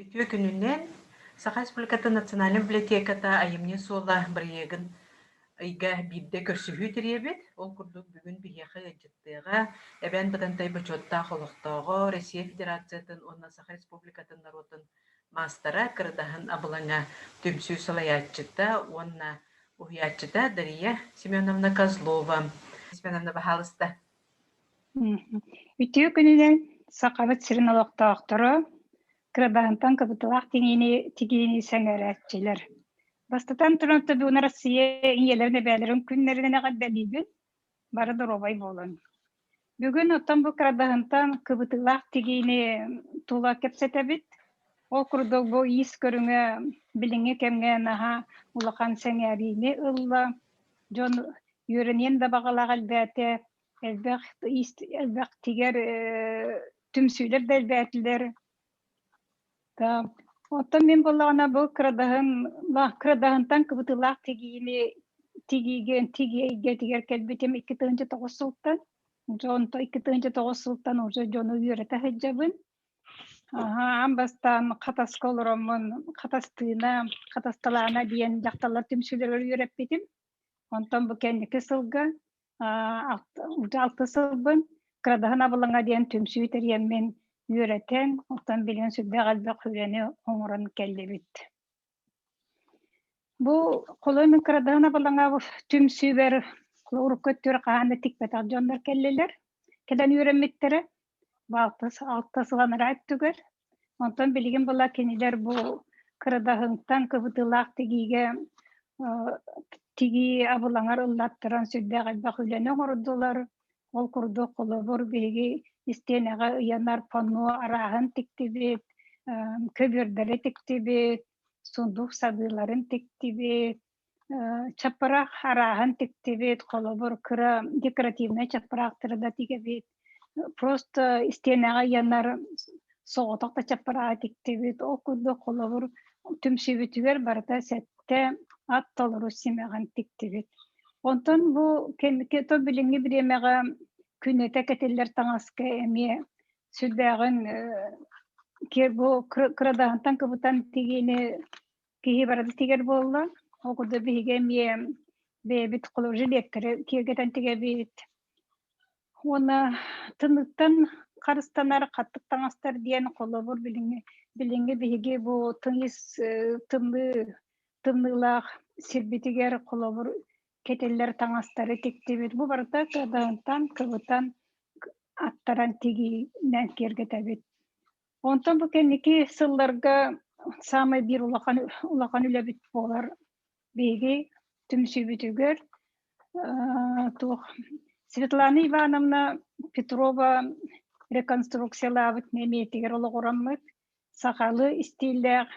Үтүө күнүнэн! Саха Республикатын Национальнай библиотеката айымньы суола бырайыагын ыйга биирдэ көрсүһүү тэрийэбит. Ол курдук бүгүн биһиэхэ ыалдьыттыаҕа Эбээн Бытантай бочуоттаах олохтооҕо, Россия Федерациятын уонна Саха Республикатын норуотун маастара, Кырадаһын абылаҥа түмсүү салайааччыта уонна уһуйааччыта Дария Семеновна Козлова. Семеновна, баһаалыста. Үтүө күнүнэн Сахабыт сирин олохтоохторо, кырабаһынтан кыбытылаах тигиини, тигиини сэҥээрээччилэр. Бастатан туран, бүгүн Россия ийэлэрин эбээлэрин күннэринэн эҕэрдэлиибин. Бары доруобай буолун. Бүгүн оттон бу кырадаһынтан кыбытыылаах тигиини тула кэпсэтэбит. Ол курдук бу иис көрүҥэ билиҥҥи кэмҥэ наһаа улахан сэҥээриини ылла. Дьон үөрэниэн да баҕалаах элбээтэ, элбэх элбэх тигэр түмсүүлэр да элбээтилэр. Оттон мин буоллаҕына бу кырадаһын кырадаһынтан кыбытыылаах тигиини тигиигэ тигии эйгэтигэр кэлбитим 2009 сылтан. Дьэ онто 2009 сылтан уже дьону үөрэтэ сылдьабын. Аһа, аан бастаан Хатаска олороммун Хатастыына, Хатасталаана диэн дьахталлар түмсүүлэригэр үөрэппитим. Онтон бу кэнники сылга алта сылбын Кырадаһын абылаҥа диэн түмсүү тэрийэммин үөрэтэн, оттон билигин сүрдээх элбэх үлэни оҥорон кэллибит. Бу холуйун Кырадаһын абылаҥа түмсүүбэр урукку өттүгэр хаһан да тикпэтэх дьоннор кэллилэр. Кэлэн үөрэммиттэрэ. Бу алта сыл анараа өттүгэр. Онтон билигин була кинилэр бу кырадаһынтан кыбытыылаах тигиигэ тигии абылаҥар ыллаттаран сүрдээх элбэх үлэни оҥордулар. Ол курдук холобур биһиги истиэнэҕэ ыйанар панно арааһын тиктибит, көбүөрдэри тиктибит, сундук сабыыларын тиктибит, Чаппараах арааһын тиктибит, холобур, кыра декоративнай чаппараахтары да тигэбит. Просто истиэнэҕэ ыйанар соҕотох да чаппарааҕы тиктибит. Ол курдук, холобур, түмсүүбүтүгэр барыта сэттэ ат толору симэҕин тиктибит. Онтон бу кэнники то билиҥҥи бириэмэҕэ күннэтэ кэтиллэр таҥаска эмиэ сүрдээҕин бу кырадаһынтан кыбытан тигиини киһи барыта тигэр буолла. Ол курдук биһиги эмиэ бэйэбит холобур жилеттэри киэргэтэн тигэбит. Уонна тыныттан харыстанар хаттык таҥастар диэн холобур билиҥҥи билиҥҥи биһиги бу тыйыс тымныы тымныылаах сирбитигэр холобур кэтиллэр таҥастары тиктибит. Бу барыта кыадаһынтан кыбытан аттаран тигиинэн киэргэтэбит. Онтон бу кэнники сылларга саамай биир улахан улахан үлэбит буолар биһиги түмсүүбүтүгэр туох Светлана Ивановна Петрова реконструкциялаабыт нэмиэтигэр олоҕураммыт сахалыы истииллээх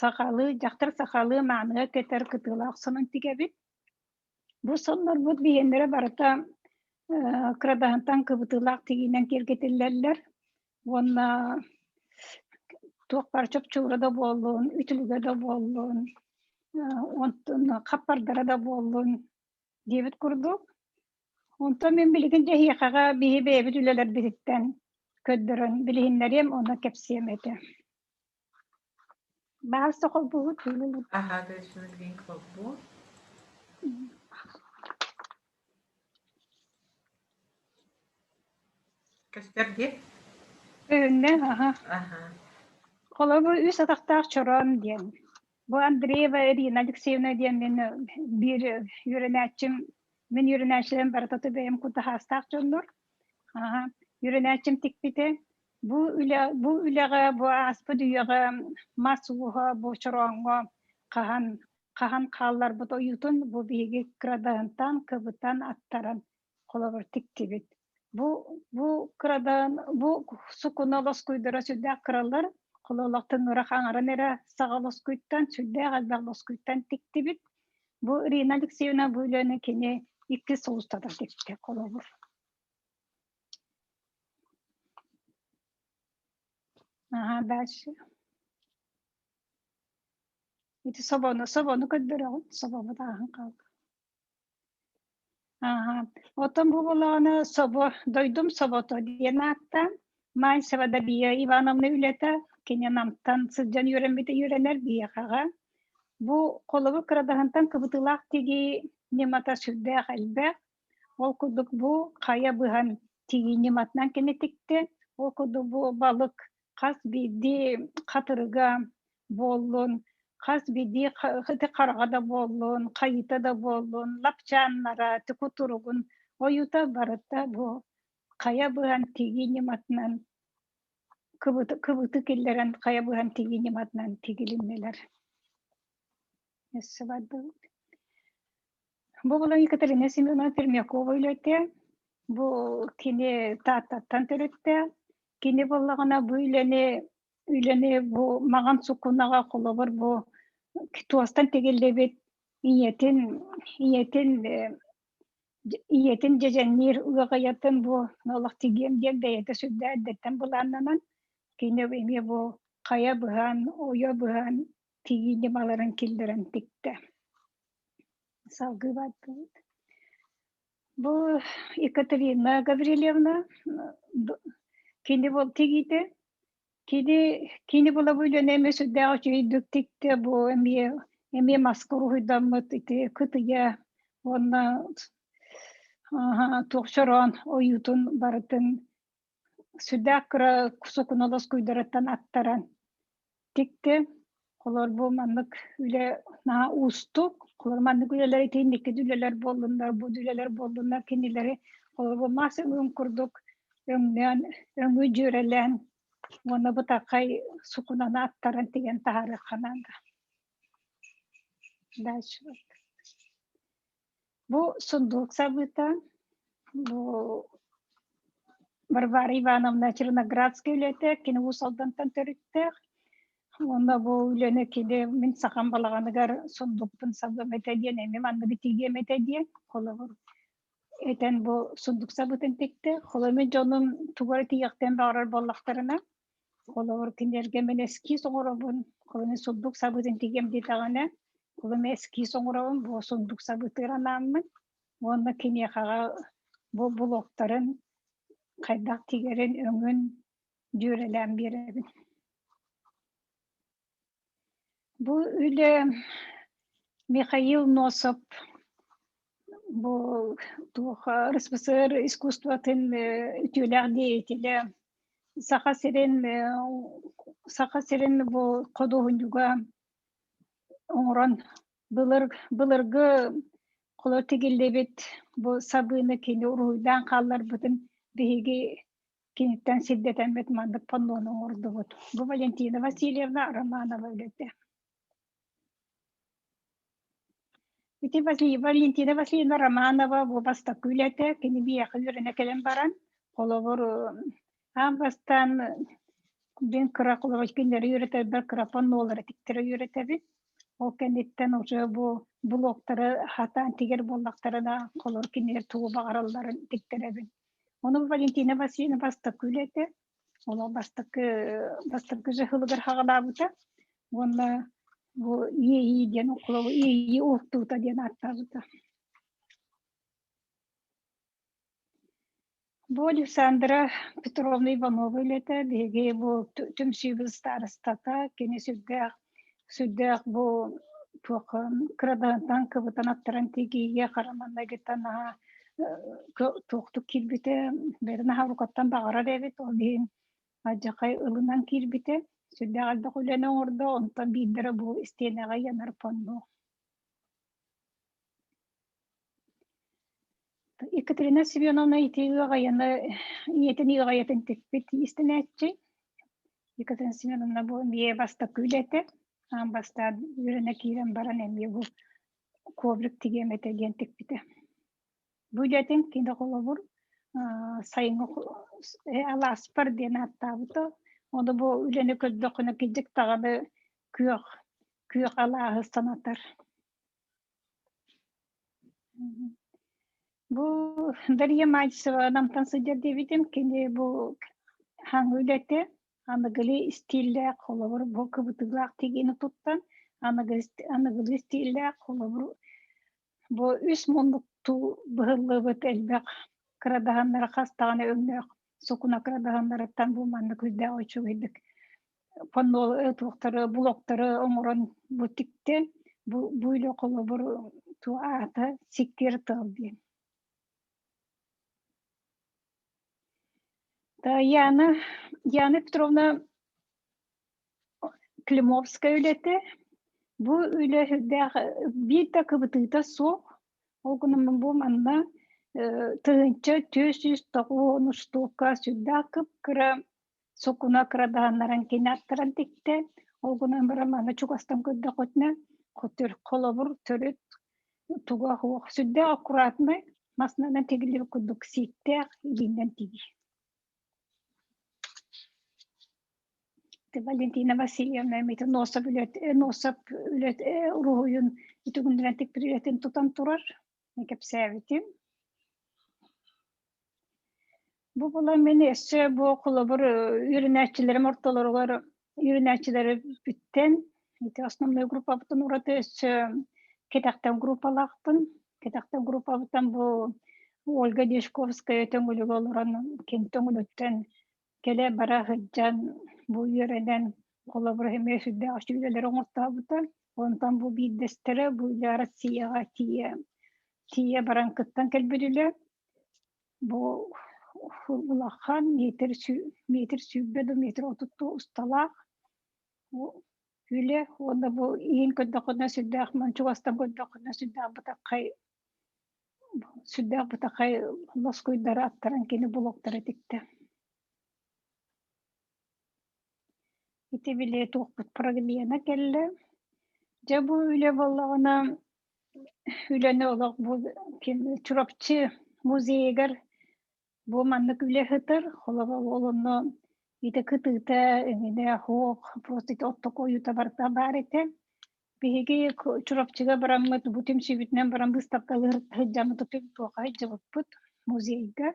сахалыы дьахтар сахалыы мааныга кэтэр кытыылаах сонун тигэбит. Бу соннорбут биһиэннэрэ барыта кырадаһынтан кыбытыылаах тигиинэн киэргэтиллэллэр уонна туох баар чопчуура да буоллун, үтүлүгэ да буоллун, онтон хаппардара да буоллун диэбит курдук. Онтон мин билигин дьэһиэхэҕэ биһи бэйэбит үлэлэрбититтэн көрдөрөн билиһиннэриэм уонна кэпсиэм этэ. Баалса холбуһут Аха, точно билигин холбуу. Көстөр дии? Көһүннэ, аха. Аха. Холобур, үс атахтаах чороон диэн. Бу Андреева Ирина Алексеевна диэн мин биир үөрэнээччим, мин үөрэнээччилэрим барыта бэйэм кутаһаастаах дьоннор. Аха. Үөрэнээччим тикпитэ. Бу үлэ бу үлэҕэ бу ааспыт үйэҕэ мас ууһа бу чорооҥҥо хаһан хаһан хаалларбыт ойуутун бу биһиги кырадаһынтан кыбытан аттаран холобур тиктибит. Бу бу кырадаһын бу сукуна лоскуйдара сүрдээх кыралар хололох тыҥырах аҥарын эрэ саҕа лоскуйтан сүрдээх элбэх лоскуйтан тиктибит. Бу Ирина Алексеевна бу үлэни кини икки сыл устата тикти холобур. Ага, дальше. Ити собону, собону көрдөрөҕүн, собобут ааһан хаалла. Ааһа. Оттон бу буоллаҕына собо, дойдум собото диэн ааттаан, Мальцева Дария Ивановна үлэтэ кини Намтан сылдьан үөрэммитэ үөрэнэр биһиэхэҕэ. Бу холобур кырадаһынтан кыбытыылаах тигии ньымата сүрдээх элбэх. Ол курдук бу хайа быһан тигии ньыматынан кини тиктэ. Ол курдук бу балык хас биирдии хатырыга буоллун, хас биирдии хараҕа да буоллун, хайыта да буоллун, лапчааннара, кутуругун ойуута барыта бу хайа быһан тигии ньыматынан кыбыты киллэрэн хайа быһан тигии ньыматынан тигилиннилэр. Өссө бардыбыт. Бу булан Екатерина Семеновна Пермякова үлэтэ. Бу кини Тааттаттан төрүттээх. Кини буоллаҕына бу үлэни үлэни бу маҕан суккунаҕа холобур бу туостан тигиллибит ийэтин ийэтин ийэтин дьэдьэнниир ыаҕайатын бу олох тигиэм диэн бэйэтэ сүрдээх эрдэттэн былааннанан кини эмиэ бу хайа быһан, ойо быһан тигии ньымаларын киллэрэн тиктэ. Салгыы бардыбыт. Бу Екатерина Гаврильевна кини бол тигиитэ. Кини кини була бу үлэни эмиэ сүрдээх үчүгэйдик тиктэ бу эмиэ эмиэ маска уруһуйдаммыт ити кытыйа уонна туох чороон ойуутун барытын сүрдээх кыра сукуна лоскуйдарыттан аттаран тикти. Холор бу маннык үлэ наһаа уустук. Холор маннык үлэлэр итинникки үлэлэр буоллуннар, бу үлэлэр буоллуннар кинилэри холор бу мас өҥүн курдук өҥнөөн, өҥү дьүөрэлээн уонна бытархай сукунаны аттаран тигэн таһаарыахха наада. Дальше. Бу сундуук сабыыта, бу Варвара Ивановна Черноградская үлэтэ, кини Уус Алдантан төрүттээх. Уонна бу үлэни кини мин сахам балаҕаныгар сундукпун сабыам этэ диэн, эмиэ манныгы тигиэм этэ диэн, холобур, этэн бу сундук сабыытын тиктэ. Холобур, мин дьонум тугу эрэ тигиэхтэрин баҕарар буоллахтарына, Холобур, кинилэргэ мин эскиз оҥоробун, холобур, сундук сабыытын тигиэм диэтэҕинэ, холобур, мин эскиз оҥоробун, бу сундук сабыытыгар анааммын уонна киниэхэҕэ бу блоктарын хайдах тигэрин, өҥүн дьүөрэлээн биэрэбин. Бу үлэ Михаил Носов бу туох РСФСР искусствотын үтүөлээх деятелэ Саха сирин Саха сирин бу худуоһунньуга оҥорон былыр былыргы холо тигиллибит бу сабыыны кини уруһуйдаан хаалларбытын биһиги киниттэн сирдэтэммит маннык паннону оҥордубут. Бу Валентина Васильевна Романова үлэтэ. Ити Валентина Васильевна Романова бу бастакы үлэтэ, кини биһиэхэ үөрэнэ кэлэн баран, холобур, аан бастаан дьиҥ кыра холобур кинилэри үөрэтэрбэр кыра паннолары тиктэрэ үөрэтэбин. Ол кэнниттэн уже бу блоктары хатаан тигэр буоллахтарына, холобур, кинилэр тугу баҕаралларын тиктэрэбин. Ону Валентина Васильевна бастакы үлэтэ, олох бастакы бастакы дьаһылыгар хаҕалаабыта уонна бу иэйии диэн холобур иэйии уһуктуута диэн ааттаабыта. Бу Александра Петровна Иванова үлэтэ биһиги бу түмсүүбүт старостата кини сүрдээх сүрдээх бу туох кырадаһынтан кыбытан аттаран тигиигэ хара маҥнайгыттан наһаа туохтук киирбитэ бэйэтэ наһаа уруккаттан баҕарар эбит ол иһин алдьархай ылынан киирбитэ сүрдээх элбэх үлэни оҥордо онтон биирдэрэ бу истиэнэҕэ ыйанар панно. Екатерина Семеновна ити ыаҕайаны ийэтин ыаҕайатын тикпит иистэнээччи. Екатерина Семеновна бу эмиэ бастакы үлэтэ. Аан бастаан үөрэнэ киирэн баран эмиэ бу коврик тигиэм этэ диэн тикпитэ. Бу үлэтин кини холобур сайыҥҥы алааспар диэн ааттаабыта. Ону бу үлэни көрдөххүнэ кырдьык даҕаны күөх күөх алааһы санатар. Бу Дарья Мальцева Намтан сылдьар диэбитим, кини бу хаҥ үлэтэ аныгылыы истииллээх, холобур, бу кыбытыылаах тигиини туттан, аныгылыы истииллээх, холобур, бу үс муннуктуу быһыллыбыт элбэх кырадаһыннара хас даҕаны өҥнөөх. Сукуна кырадаһыннарыттан бу маннык үрдээх үчүгэйдик панно туохтары блоктары оҥорон бу тиктэ. Бу бу үлэ холобур ту аата сиккиэр тыал диэн. Яна Яна Петровна Климовская үлэтэ. Бу үлэ сүрдээх биир да кыбытыыта суох. Ол гынан бу манна 1490 устуука сүрдээх кып-кыра сукуна кырадаһыннаран кини аттаран тиктэ. Ол гынан баран манна чугастан көрдөххүтүнэ холобур төрүт туга суох сүрдээх аккуратнай массыынанан тигиллибит курдук сииктээх илиинэн тигии. Валентина Васильевна эмиэ Носов үлэт Носов үлэт уруһуйун итигүннэрэн тикпит тутан турар кэпсээбитим. Бу була мин өссө бу холобур үөрэнээччилэрим ортолоругар үөрэнээччилэри бүттэн ити основной группабытын ураты өссө кэтэхтэн группалаахпын. Кэтэхтэн группабыттан бу Ольга Дьячковская төҥүлүгэ олорон кини төҥүлүттэн кэлэ-бара сылдьан бу үөрэнэн холобур эмиэ сүрдээх үчүгэй оҥортообута. Онтон бу биирдэстэрэ бу үлэ Россияҕа тиийэ тиийэ баран кыттан кэлбит үлэ. Бу улахан метр метр 20 да метр 30 усталаах үлэ уонна бу иһин көрдөххүнэ сүрдээх чугастан көрдөххүнэ сүрдээх бытаххай сүрдээх бытаххай лоскуйдары аттаран кини блоктары тиктэ. Ити били туохпут программена кэллэ. Дьэ бу үлэ буоллаҕына үлэни олох бу ким Чурапчы музейыгар бу маннык үлэ сытар. Холобур ол онно ити кытыыта эҥинэ суох просто ити оттоку ойуута барыта баар этэ. Биһиги Чурапчыга бараммыт бу түмсүүбүтүнэн баран быыстапкалыыр сылдьаммыт туохха сылдьыбыппыт музейга.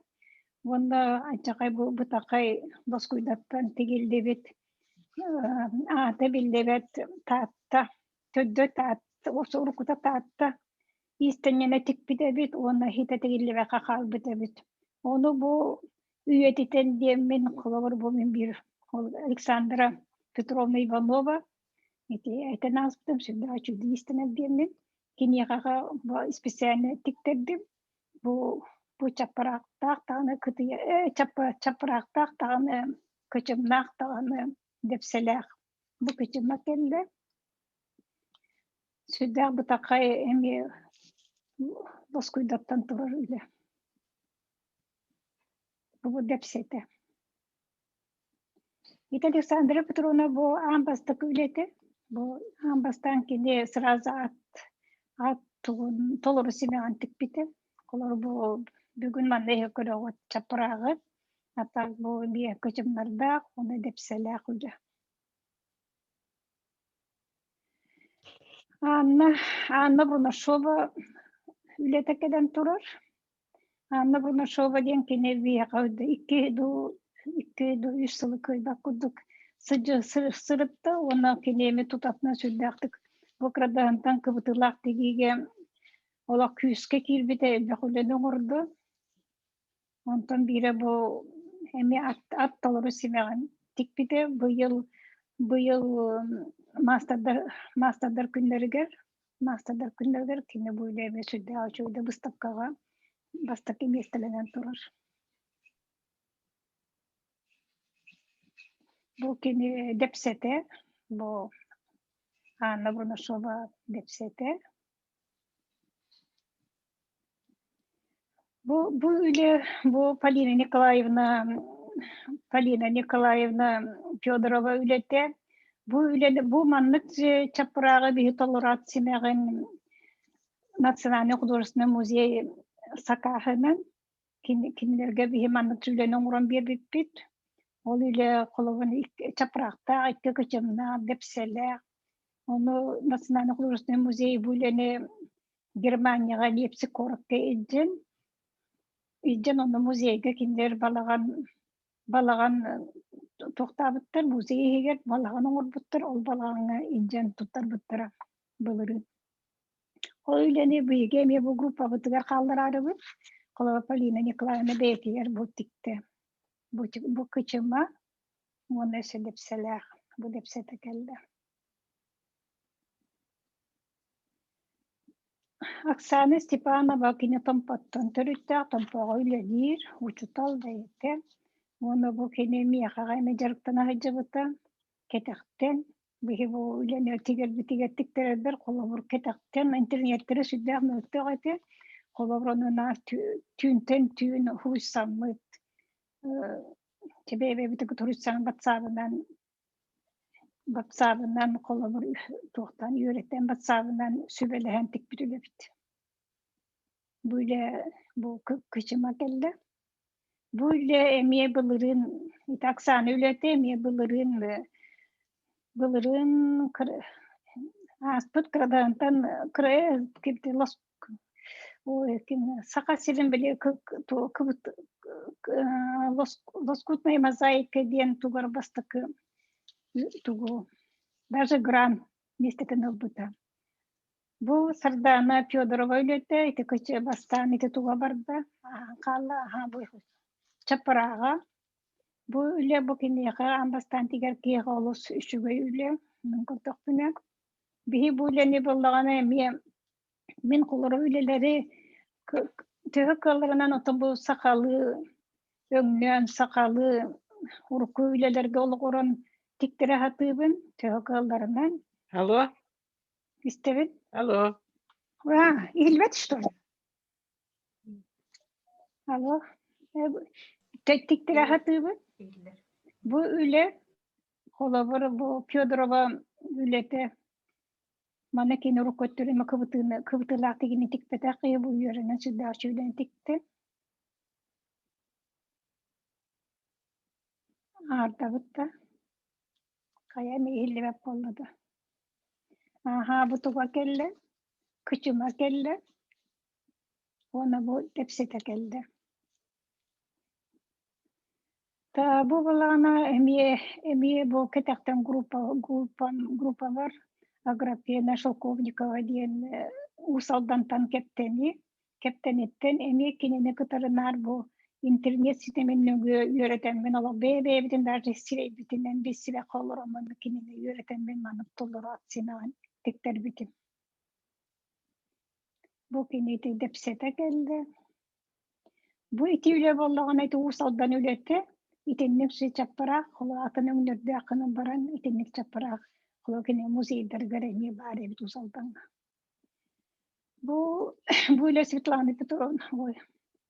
Уонна аччакай бу бытахай лоскуйдартан тигиллибит аата биллибэт Таатта төрдө Таатта уруккута Таатта иистэнньэнэ тикпит эбит уонна иһитэ тигиллибэккэ хаалбыт эбит. Ону бу үйэтитэн диэммин холобур бу мин биир Александра Петровна Иванова ити этэн ааспытым сүрдээх үчүгэй иистэнэр диэммин киниэхэ специально тиктэрдим. Бу бу чаппараахтаах даҕаны кытыйа чаппараахтаах даҕаны кычымнаах даҕаны дэпсэлээх бу кычыма кэллэ. Сүрдээх бытаххай эмиэ лоскуйдартан турар үлэ. Бу дэпсэтэ. Ити Александра Петровна бу аан бастакы үлэтэ. Бу аан бастаан кини сразу ат ат тугун толору симэҕин тикпитэ. Холобур бу бүгүн манна иһэ көрөҕүт чапырааҕы, а так бу биэ кычымнардаах, уонна дэпсэлээх үлэ. Анна Анна Бурнашова үлэтэ кэлэн турар. Анна Бурнашова диэн кини биһиэхэ 2 дуу 3 сылы кыайбат курдук сырытта уонна кини эми тутатына сүрдээхтик бу кырадаһынтан кыбытыылаах тигиигэ олох күүскэ киирбитэ элбэх үлэни оҥордо. Онтон биирэ бу эмиэ ат, ат толору симэҕин тикпитэ. Быйыл быйыл маастардар маастардар күннэригэр маастардар күннэригэр кини бу үлэ эмиэ сүрдээх үчүгэй быыстапкаҕа бастакы миэстэлэнэн турар. Бу кини дэпсэтэ, бу Анна Бурнашова дэпсэтэ. Бу бу үлэ бу Полина Николаевна Полина Николаевна Федорова үлэтэ. Бу үлэни бу маннык чаппырааҕы биһи толороот симэҕин Национальный художественный музей сакааһынан кинилэргэ биһи маннык үлэни оҥорон биэрбиппит. Ол үлэ холобур чапыраахтаах, икки кычымнаах, дэпсэлээх. Ону Национальный художественный музей бу үлэни Германияҕа Лейпциг куоракка илдьэн, илдьэн ону музейга кинилэр балаҕан балаҕан туохтаабыттар, музей иһигэр балаҕан оҥорбуттар, ол балаҕаҥҥа илдьэн туттарбыттара былырыын. Ол үлэни биһиги эмиэ бу группабытыгар хааллараарыбыт. Холобур, Полина Николаевна бэйэтигэр бу тиктэ. Бу, бу кычыма уонна өссө дэпсэлээх. Бу дэпсэтэ кэллэ. Оксана Степанова кини Томпоттон төрүттээх, Томпоҕо үлэлиир, учуутал бэйэтэ. Уонна бу кини миэхэҕэ эмэ дьарыктана сылдьыбыта. Кэтэхтэн биһи бу үлэни тигэрбитигэр тиктэрэрбэр холобур кэтэхтэн интернеттэрэ сүрдээх мөлтөх этэ. Холобур онунаа түүнтэн түүн уһуйсаммыт Чэбэйэбэбитик туруйсан батсаабынан батсаабынан холобур туохтан үөрэтэн батсаабынан сүбэлэһэн тикпит үлэбит. Бу үлэ бу кычыма кэллэ. Бу үлэ эмиэ былырыын ити Оксана үлэтэ эмиэ былырыын былырыын ааспыт кырадаантан кыра Ой, ким Саха сирин били лоскутная мозаика диэн тугар бастакы тугу даже гран миэстэтин ылбыта. Бу Сардаана Федорова үлэтэ ити кычы бастаан ити туга барда хаалла аха бу чаппарааҕа бу үлэ бу киниэхэ аан бастаан тигэр киһиэхэ олус үчүгэй үлэ мин көрдөхпүнэ биһи бу үлэни буллаҕына эмиэ Мин холоро үлэлэри төһө кыалларынан оттон бу сахалыы өҥнөөн, сахалыы урукку үлэлэргэ олоҕуран тиктэрэ сатыыбын, төһө кыалларынан. Алло. Истэбин? Алло. А, иһиллибэт что ли? Алло. Тиктэрэ сатыыбын. Бу үлэ, холобур, бу Федорова үлэтэ Манна кини урукку өттүгэр кыбытыыны кыбытыылаах тигини тикпэтэх киһи бу үөрэнэн сүрдээх үчүгэйдик тиктэ. Аардабыт да хайа эмэ иһиллибэт буолла да. Ааһаа бу туга кэллэ, кычыма кэллэ уонна бу тэпсэтэ кэллэ. Бу былаана эмиэ эмиэ бу кэтэхтэн группа группам группабар Аграфена Шелковникова диэн Уус Алдантан Кэптэни Кэптэниттэн эмиэ кинини кытары наар бу интернет ситимин нөҥүө үөрэтэммин олох бэйэ-бэйэбитин даже сирэйбитинэн билсибэккэ олороммун кинини үөрэтэммин маннык толору акциянан тиктэрбитим. Бу кини ити дэпсэтэ кэллэ. Бу ити үлэ буоллаҕына ити Уус Алдан үлэтэ итинник чаппараах атын өҥнөрдөөх гынан баран итинник чаппараах кини музейдарыгар эмиэ баар эбит Уус Алдаҥҥа. Бу бу үлэ Светлана Петровна ой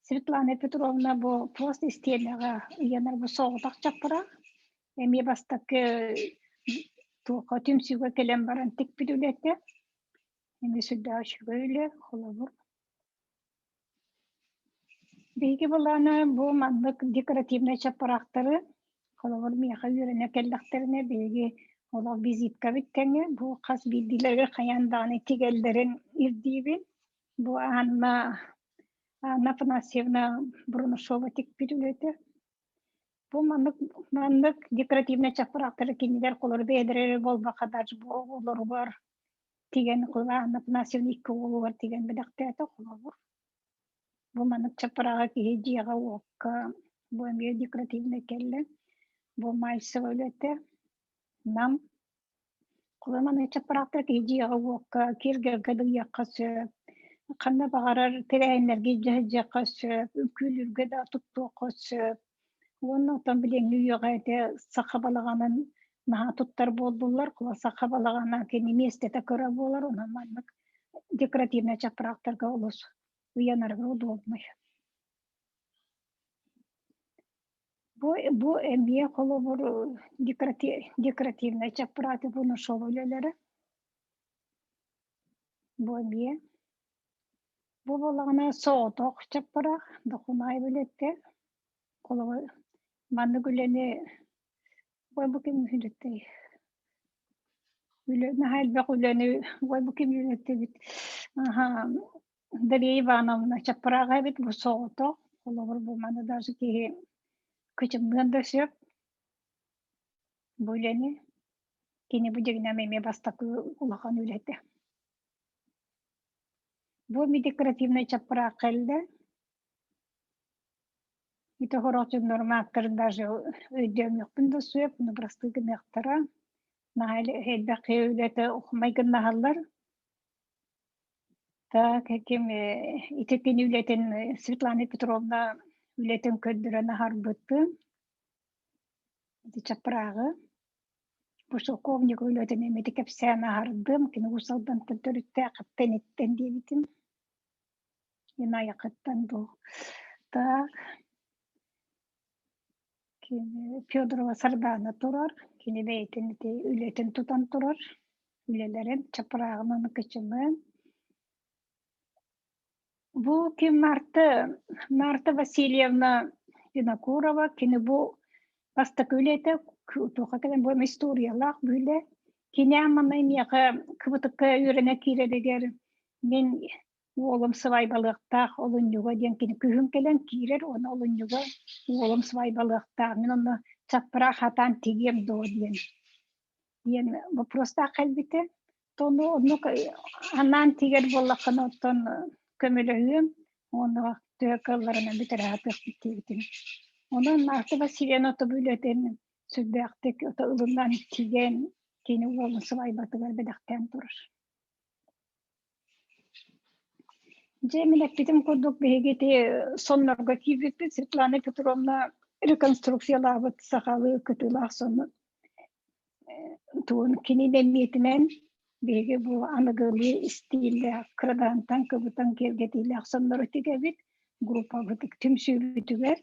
Светлана Петровна бу пост истиэнэҕэ ыйанар бу соҕотох чаппараах эмиэ бастакы туохха түмсүүгэ кэлэн баран тикпит үлэтэ эмиэ сүрдээх үчүгэй үлэ холобур Биһиги былаана бу маннык декоративнай чаппараахтары, холобур, миэхэ үөрэнэ кэллэхтэринэ биһиги олох визиткабыт тэҥэ, бу хас биирдиилэригэр хайаан даҕаны тигэллэрин ирдиибин. Бу Анна Анна Афанасьевна Бурнашова тикпит үлэтэ. Бу маннык маннык декоративнай чаппараахтары кинилэр холобур бэйэлэрэ эрэ буолбакка даже бу оҕолоругар тигэн Анна Афанасьевна икки уолугар тигэн бэлэхтээтэ холобур. Бу маннык чаппараҕа киһи дьиэҕэ-уокка бу эмиэ декоративнай кэллэ. Бу Мальцева үлэтэ Нам. Холобур маннык чаппараахтар киһи дьиэҕэ-уокка киэргэлгэ да ыйыахха сөп, ханна баҕарар тэрээһиннэргэ илдьэ сылдьыахха сөп, үҥкүүлүүргэ да туттуохха сөп. Уонна оттон билиҥҥи үйэҕэ ити саха балаҕанын наһаа туттар буоллулар. Холобур саха балаҕана кини миэстэтэ кыра буолар, онон маннык декоративнай чаппараахтарга олус ыйанарга удобнай. Бу, бу эмиэ холобур декоративнай чаппарааты Бунушова үлэлэрэ. Бу эмиэ. Бу буоллаҕына соҕотох чаппараах, Дохунаев үлэтэ. Холобур, маннык үлэни ой бу ким үлэтэй? Үлэ наһаа элбэх үлэни ой бу ким үлэтэбит? Аха Дарья Ивановна чаппарааҕа эбит бу соҕотох. Холобур, бу маны даже киһи кычымныан да сөп бу үлэни. Кини бу дьиҥинэн эмиэ бастакы улахан үлэтэ. Бу декоративнай чаппараах кэллэ. Ити сорох дьоннорум ааттарын даже өйдөөмүөхпүн да сөп, ону бырастыы гыныахтара. Наһаа элбэх үлэтэ майгыннаһаллар. Так, ким ити кини үлэтин Светлана Петровна үлэтин көрдөрөн аһарбытым. Ити чапраагы. Бу шелковник үлэтин эмити кэпсээн аһардым. Кини Уус Алдантан төрүттээх иттэн диэбитим. Инаайахыттан дуу. Так. Кини Федорова Сардаана турар. Кини бэйэтин ити үлэтин тутан турар. Үлэлэрин чапырааҕынан кычымын. Бу ким Марта, Марта Васильевна Винокурова, кини бу бастакы үлэтэ туохха кэлэн бу историялаах бу үлэ. Кини амманай миэхэ кыбытыкка үөрэнэ киирэригэр мин уолум сыбаайбалыахтаах олунньуга диэн кини күһүн кэлэн киирэр уонна олунньуга уолум сыбаайбалыахтаах мин онно чаппыраах хатаан тигиэм дуо диэн диэн боппуруостаах кэлбитэ. Тону оннук анаан тигэр буоллаххына оттон көмөлөһүөм уонна төһө кыалларынан бүтэрэ сатыахпыт диэбитим. Онон Марта Васильевна тобу үлэтин сүрдээхтик ылынан тигэн кини уолун сыбайбатыгар бэлэхтээн турар. Дьэ, мин эппитим курдук биһиги ити соннорго киирбиппит Светлана Петровна реконструкциялаабыт сахалыы кытыылаах сонун тугун кини бэлиэтинэн биһиги бу аныгылыы истииллээх кырадаантан кыбытан киэргэтиилээх соннору тигэбит группабыт түмсүүбүтүгэр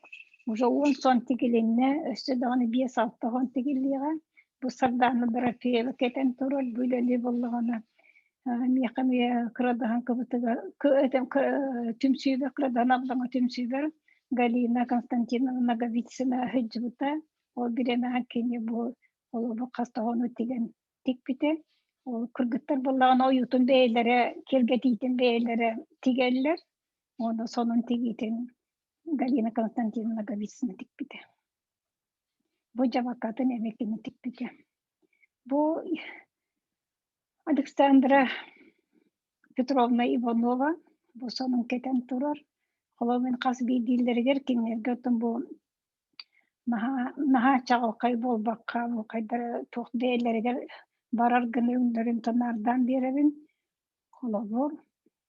уже уон сон тигилиннэ өссө даҕаны биэс-алта хон тигиллиэҕэ бу Сардаана Дорофеева кэтэн турар бу үлэлии буоллаҕына миэхэ эмиэ кырадаһан кыбытыгар түмсүүбэр кырадаһан абылаҥа түмсүүбэр Галина Константиновна Ноговицына сылдьыбыта ол бириэмэҕэ кини бу олобу хас тоҕону тигэн тикпитэ ол кыргыттар буоллаҕына ойуутун бэйэлэрэ киэргэтиитин бэйэлэрэ тигэллэр уонна сонун тигиитин Галина Константиновна Ноговицына тикпитэ бу дьабакатын эмиэ кини тикпитэ бу Александра Петровна Иванова бу сонун кэтэн турар. Холобур, мин хас биирдиилэригэр кинилэргэ оттон бу наһаа наһаа чаҕылхай буолбакка, бу хайдары туох бэйэлэригэр барар гына өҥнөрүн тонаардаан биэрэбин. Холобур,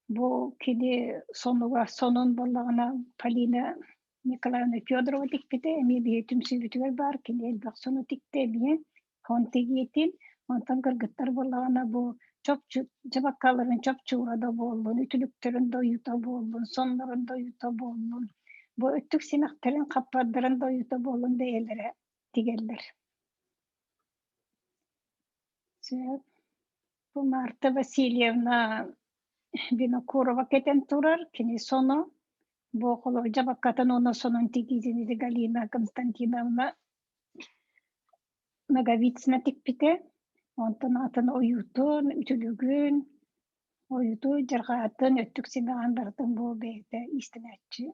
бу кини сонуга сонун буоллаҕына Полина Николаевна Федорова тикпитэ, эмиэ биһиги түмсүүбүтүгэр баар, кини элбэх сону тиктэ эмиэ. Хон тигиитин, онтон кыргыттар буоллаҕына бу чопчу дьабаккаларын чопчуура да буоллун, үтүлүктэрин да ойуута буоллун, соннорун да ойуута буоллун, бу өттүк симэхтэрин, хаппардарын да ойуута буоллун бэйэлэрэ тигэллэр. Сөп. Бу Марта Васильевна Винокурова кэтэн турар, кини соно. Бу холобур дьабаккатын уонна сонун тигиитин Галина Константиновна Ноговицына тикпитэ, онтон атын ойуутун, үтүлүгүн, ойууту дьарҕаатын, өттүк симэҕин барытын бу бэйэтэ иистэнээччи.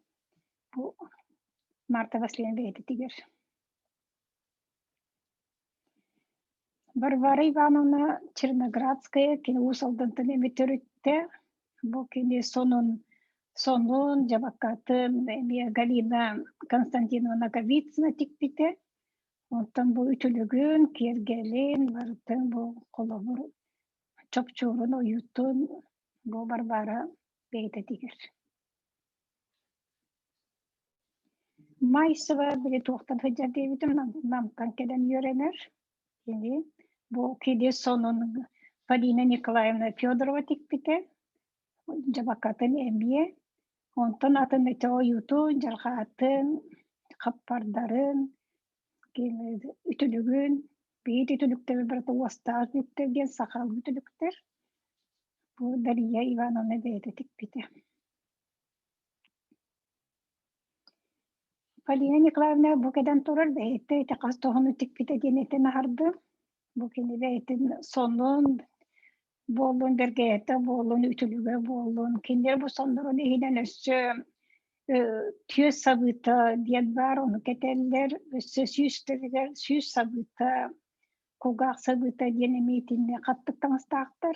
Бу Марта Васильевна бэйэтэ тигэр. Варвара Ивановна Черноградская кини Уус Алдантан эмиэ төрүттэ. Бу кини сонун сонун, дьабаккатын эмиэ Галина Константиновна Ноговицына тикпитэ. Онтон бу үтүлүгүн, киэргэлин барытын бу холобур чопчуурун, ойуутун бу Варвара бэйэтэ тигэр. Майсова били туохтан сылдьар диэбитим Намтан кэлэн үөрэнэр. Кини бу кини сонун Полина Николаевна Федорова тикпитэ. Дьабакатын эмиэ. Онтон атын ити ойуутун, дьарҕаатын, хаппардарын, үтүлүгүн, биир үтүлүктэри барыта уостаах үтүлүктэр диэн сахалыы үтүлүктэр. Бу Дария Ивановна бэйэтэ тикпитэ. Полина Николаевна бу кэлэн турар бэйэтэ ити хас тоһону тикпитэ диэн этэн аһардым. Бу кини бэйэтин сонун буоллун, бэргэһэтэ буоллун, үтүлүгэ буоллун. Кинилэр бу соннорун иһинэн өссө түөс сабыыта диэн баар, ону кэтэллэр. Өссө сүүстэригэр сүүс сабыыта, кулгаах сабыыта диэн эмиэ итиннэ хаттык таҥастаахтар.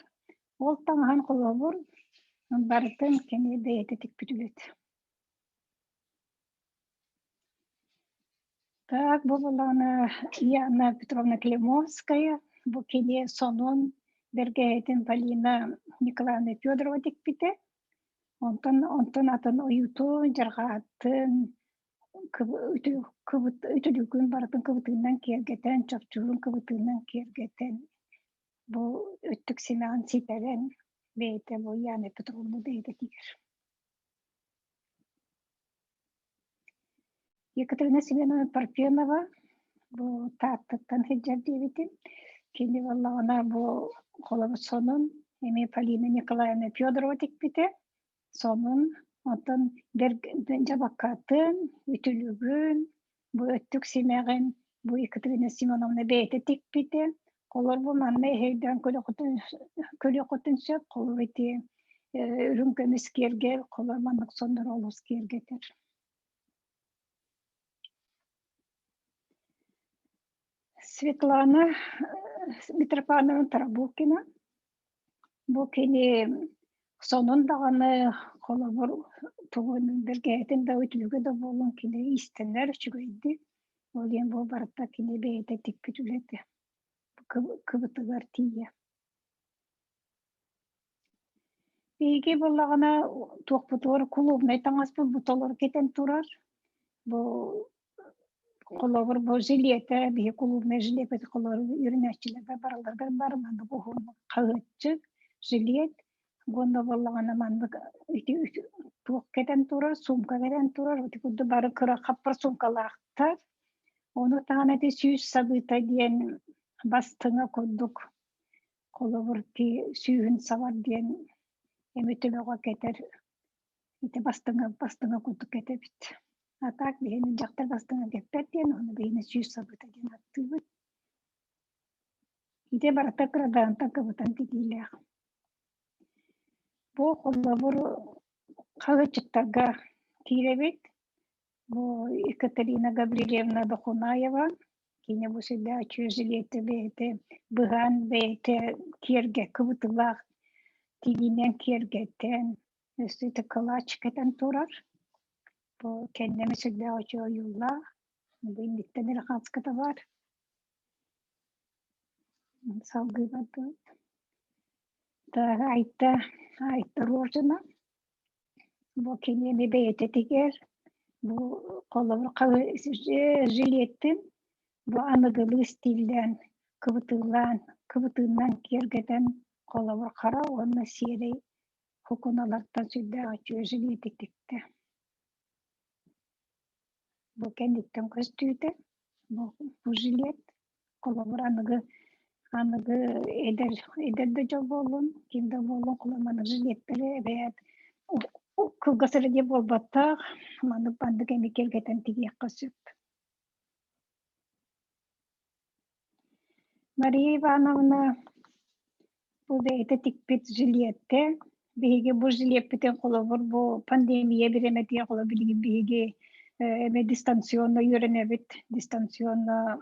Ол таҥаһын холобур барытын кини бэйэтэ тикпит үлэтэ. Так, бу буоллаҕына Яна Петровна Климовская, бу кини сонун бэргэһэтин Полина Николаевна Федорова тикпитэ. Онтон онтон атын уйутун, дьарҕаатын, үтүлүгүн барытын кыбытыынан киэргэтэн, чопчуурун кыбытыынан киэргэтэн, бу өттүк симэҕин ситэрэн бэйэтэ бу Яна Петровна бэйэтэ тигэр. Екатерина Семеновна Парфенова бу Тааттаттан сылдьар диэбитим. Кини буоллаҕына бу холобур сонун эмиэ Полина Николаевна Федорова тикпитэ. Сонун, оттон дьабаккатын, үтүлүгүн, бу өттүк симэҕин бу Екатерина Семеновна бэйэтэ тикпитэ. Холор бу манна эһэйдээн көрүөххүтүн сөп. Холор ити үрүҥ көмүс киэргэл, холор маннык соннор олус киэргэтэр. Светлана Митрофановна Тарабукина бу кини сонун даҕаны холобур тугун бэргэһэтин да үтүлүгэ да буоллун кини иистэнэр үчүгэйдик ол диэн бу барыта кини бэйэтэ тикпит үлэтэ кыбытыгар тиийэ. Биһиги буоллаҕына туохпутугар кулуубунай таҥаспыт бу толору кэтэн турар. Бу холобур бу жилетэ биһи кулуубунай жилеппит холобур үөрэнээччилэргэ барыларыгар бар маннык уһун хаһыатчык жилет уонна буоллаҕына маннык ити туох кэтэн турар сумка кэтэн турар ити курдук бары кыра хаппар сумкалаахтар. Ону таһынан ити сүүс сабыыта диэн бастыҥа курдук холобур ити сүүһүн сабар диэн эми төбөҕө кэтэр ити бастыҥа бастыҥа курдук кэтэбит. А так биһини дьахтар бастыҥа кэппэт диэн ону биһини сүүс сабыта диэн ааттыыбыт. Ити барыта кырадаантан кыбытан тигиилээх. Бу холобур хаһыатчыттарга киирэбит. Бу Екатерина Гаврильевна Дохунаева кини бу сүрдээх жилети бэйэтэ быһан бэйэтэ киэргэ кыбытылаах тигинэн киэргэтэн өссө ити кылач кэтэн турар. Бу кэннэми сүрдээх үчүгэй ойуулаах. Бу инниттэн эрэ хаацката бар. Салгыы бардыбыт. Так, Айта, Айта Рожина. Бу кинини бэйэтэ тигэр, бу холобур жилеттин бу аныгылыы стиллээн, кыбытыылаан, кыбытыынан киэргэтэн холобур хара уонна сиэрэй кукуналартан сүрдээх үчүгэй жилети тиктэ. Бу кэнниттэн көстүүтэ бу, бу жилет холобур аныгы аныгы эдэр эдэр да дьол буоллун, ким да буоллун холобур маннык жилеттэри эбээт кылгас эрэ диэн буолбатах, маннык маннык эмиэ киэргэтэн тигиэххэ сөп. Мария Ивановна бу бэйэтэ тикпит жилиэттэ. Биһиги бу жилиэппитин холобур бу пандемия бириэмэтигэр холобур билигин биһиги эмэ дистанционно үөрэнэбит, дистанционно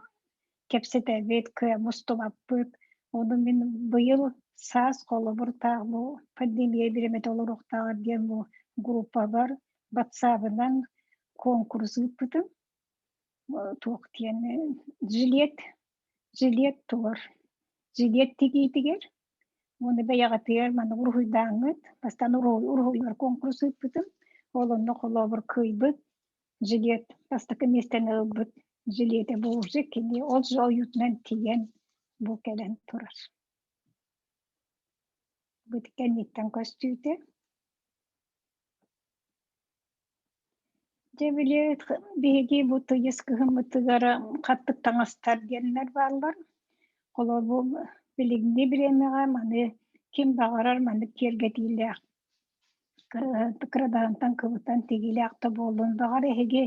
кэпсэтэбит, кыа мустубаппыт. Ону мин быйыл саас холобур таах бу пандемия бириэмэтэ олоруохтааҕар диэн бу группабар ватсабынан конкурс ыыппытым. Туох диэн жилет жилет тугар жилет тигиитигэр уонна бэйэҕитигэр маннык уруһуйдааҥҥыт бастаан уруһуйугар куонкурус ыыппытым ол онно холобур кыайбыт жилет бастакы миэстэни ылбыт жилетэ бу уже кини ол же ойуутунан тиийэн бу кэлэн турар бу кэнниттэн көстүүтэ. Дьэ били биһиги бу тыйыс кыһыммытыгар хаттык таҥастар диэннэр бааллар. Холобур, билиҥҥи бириэмэҕэ маны ким баҕарар маннык киэргэтиилээх кырадаһынтан кыбытан тигиилээх да буоллун, баҕар эһиги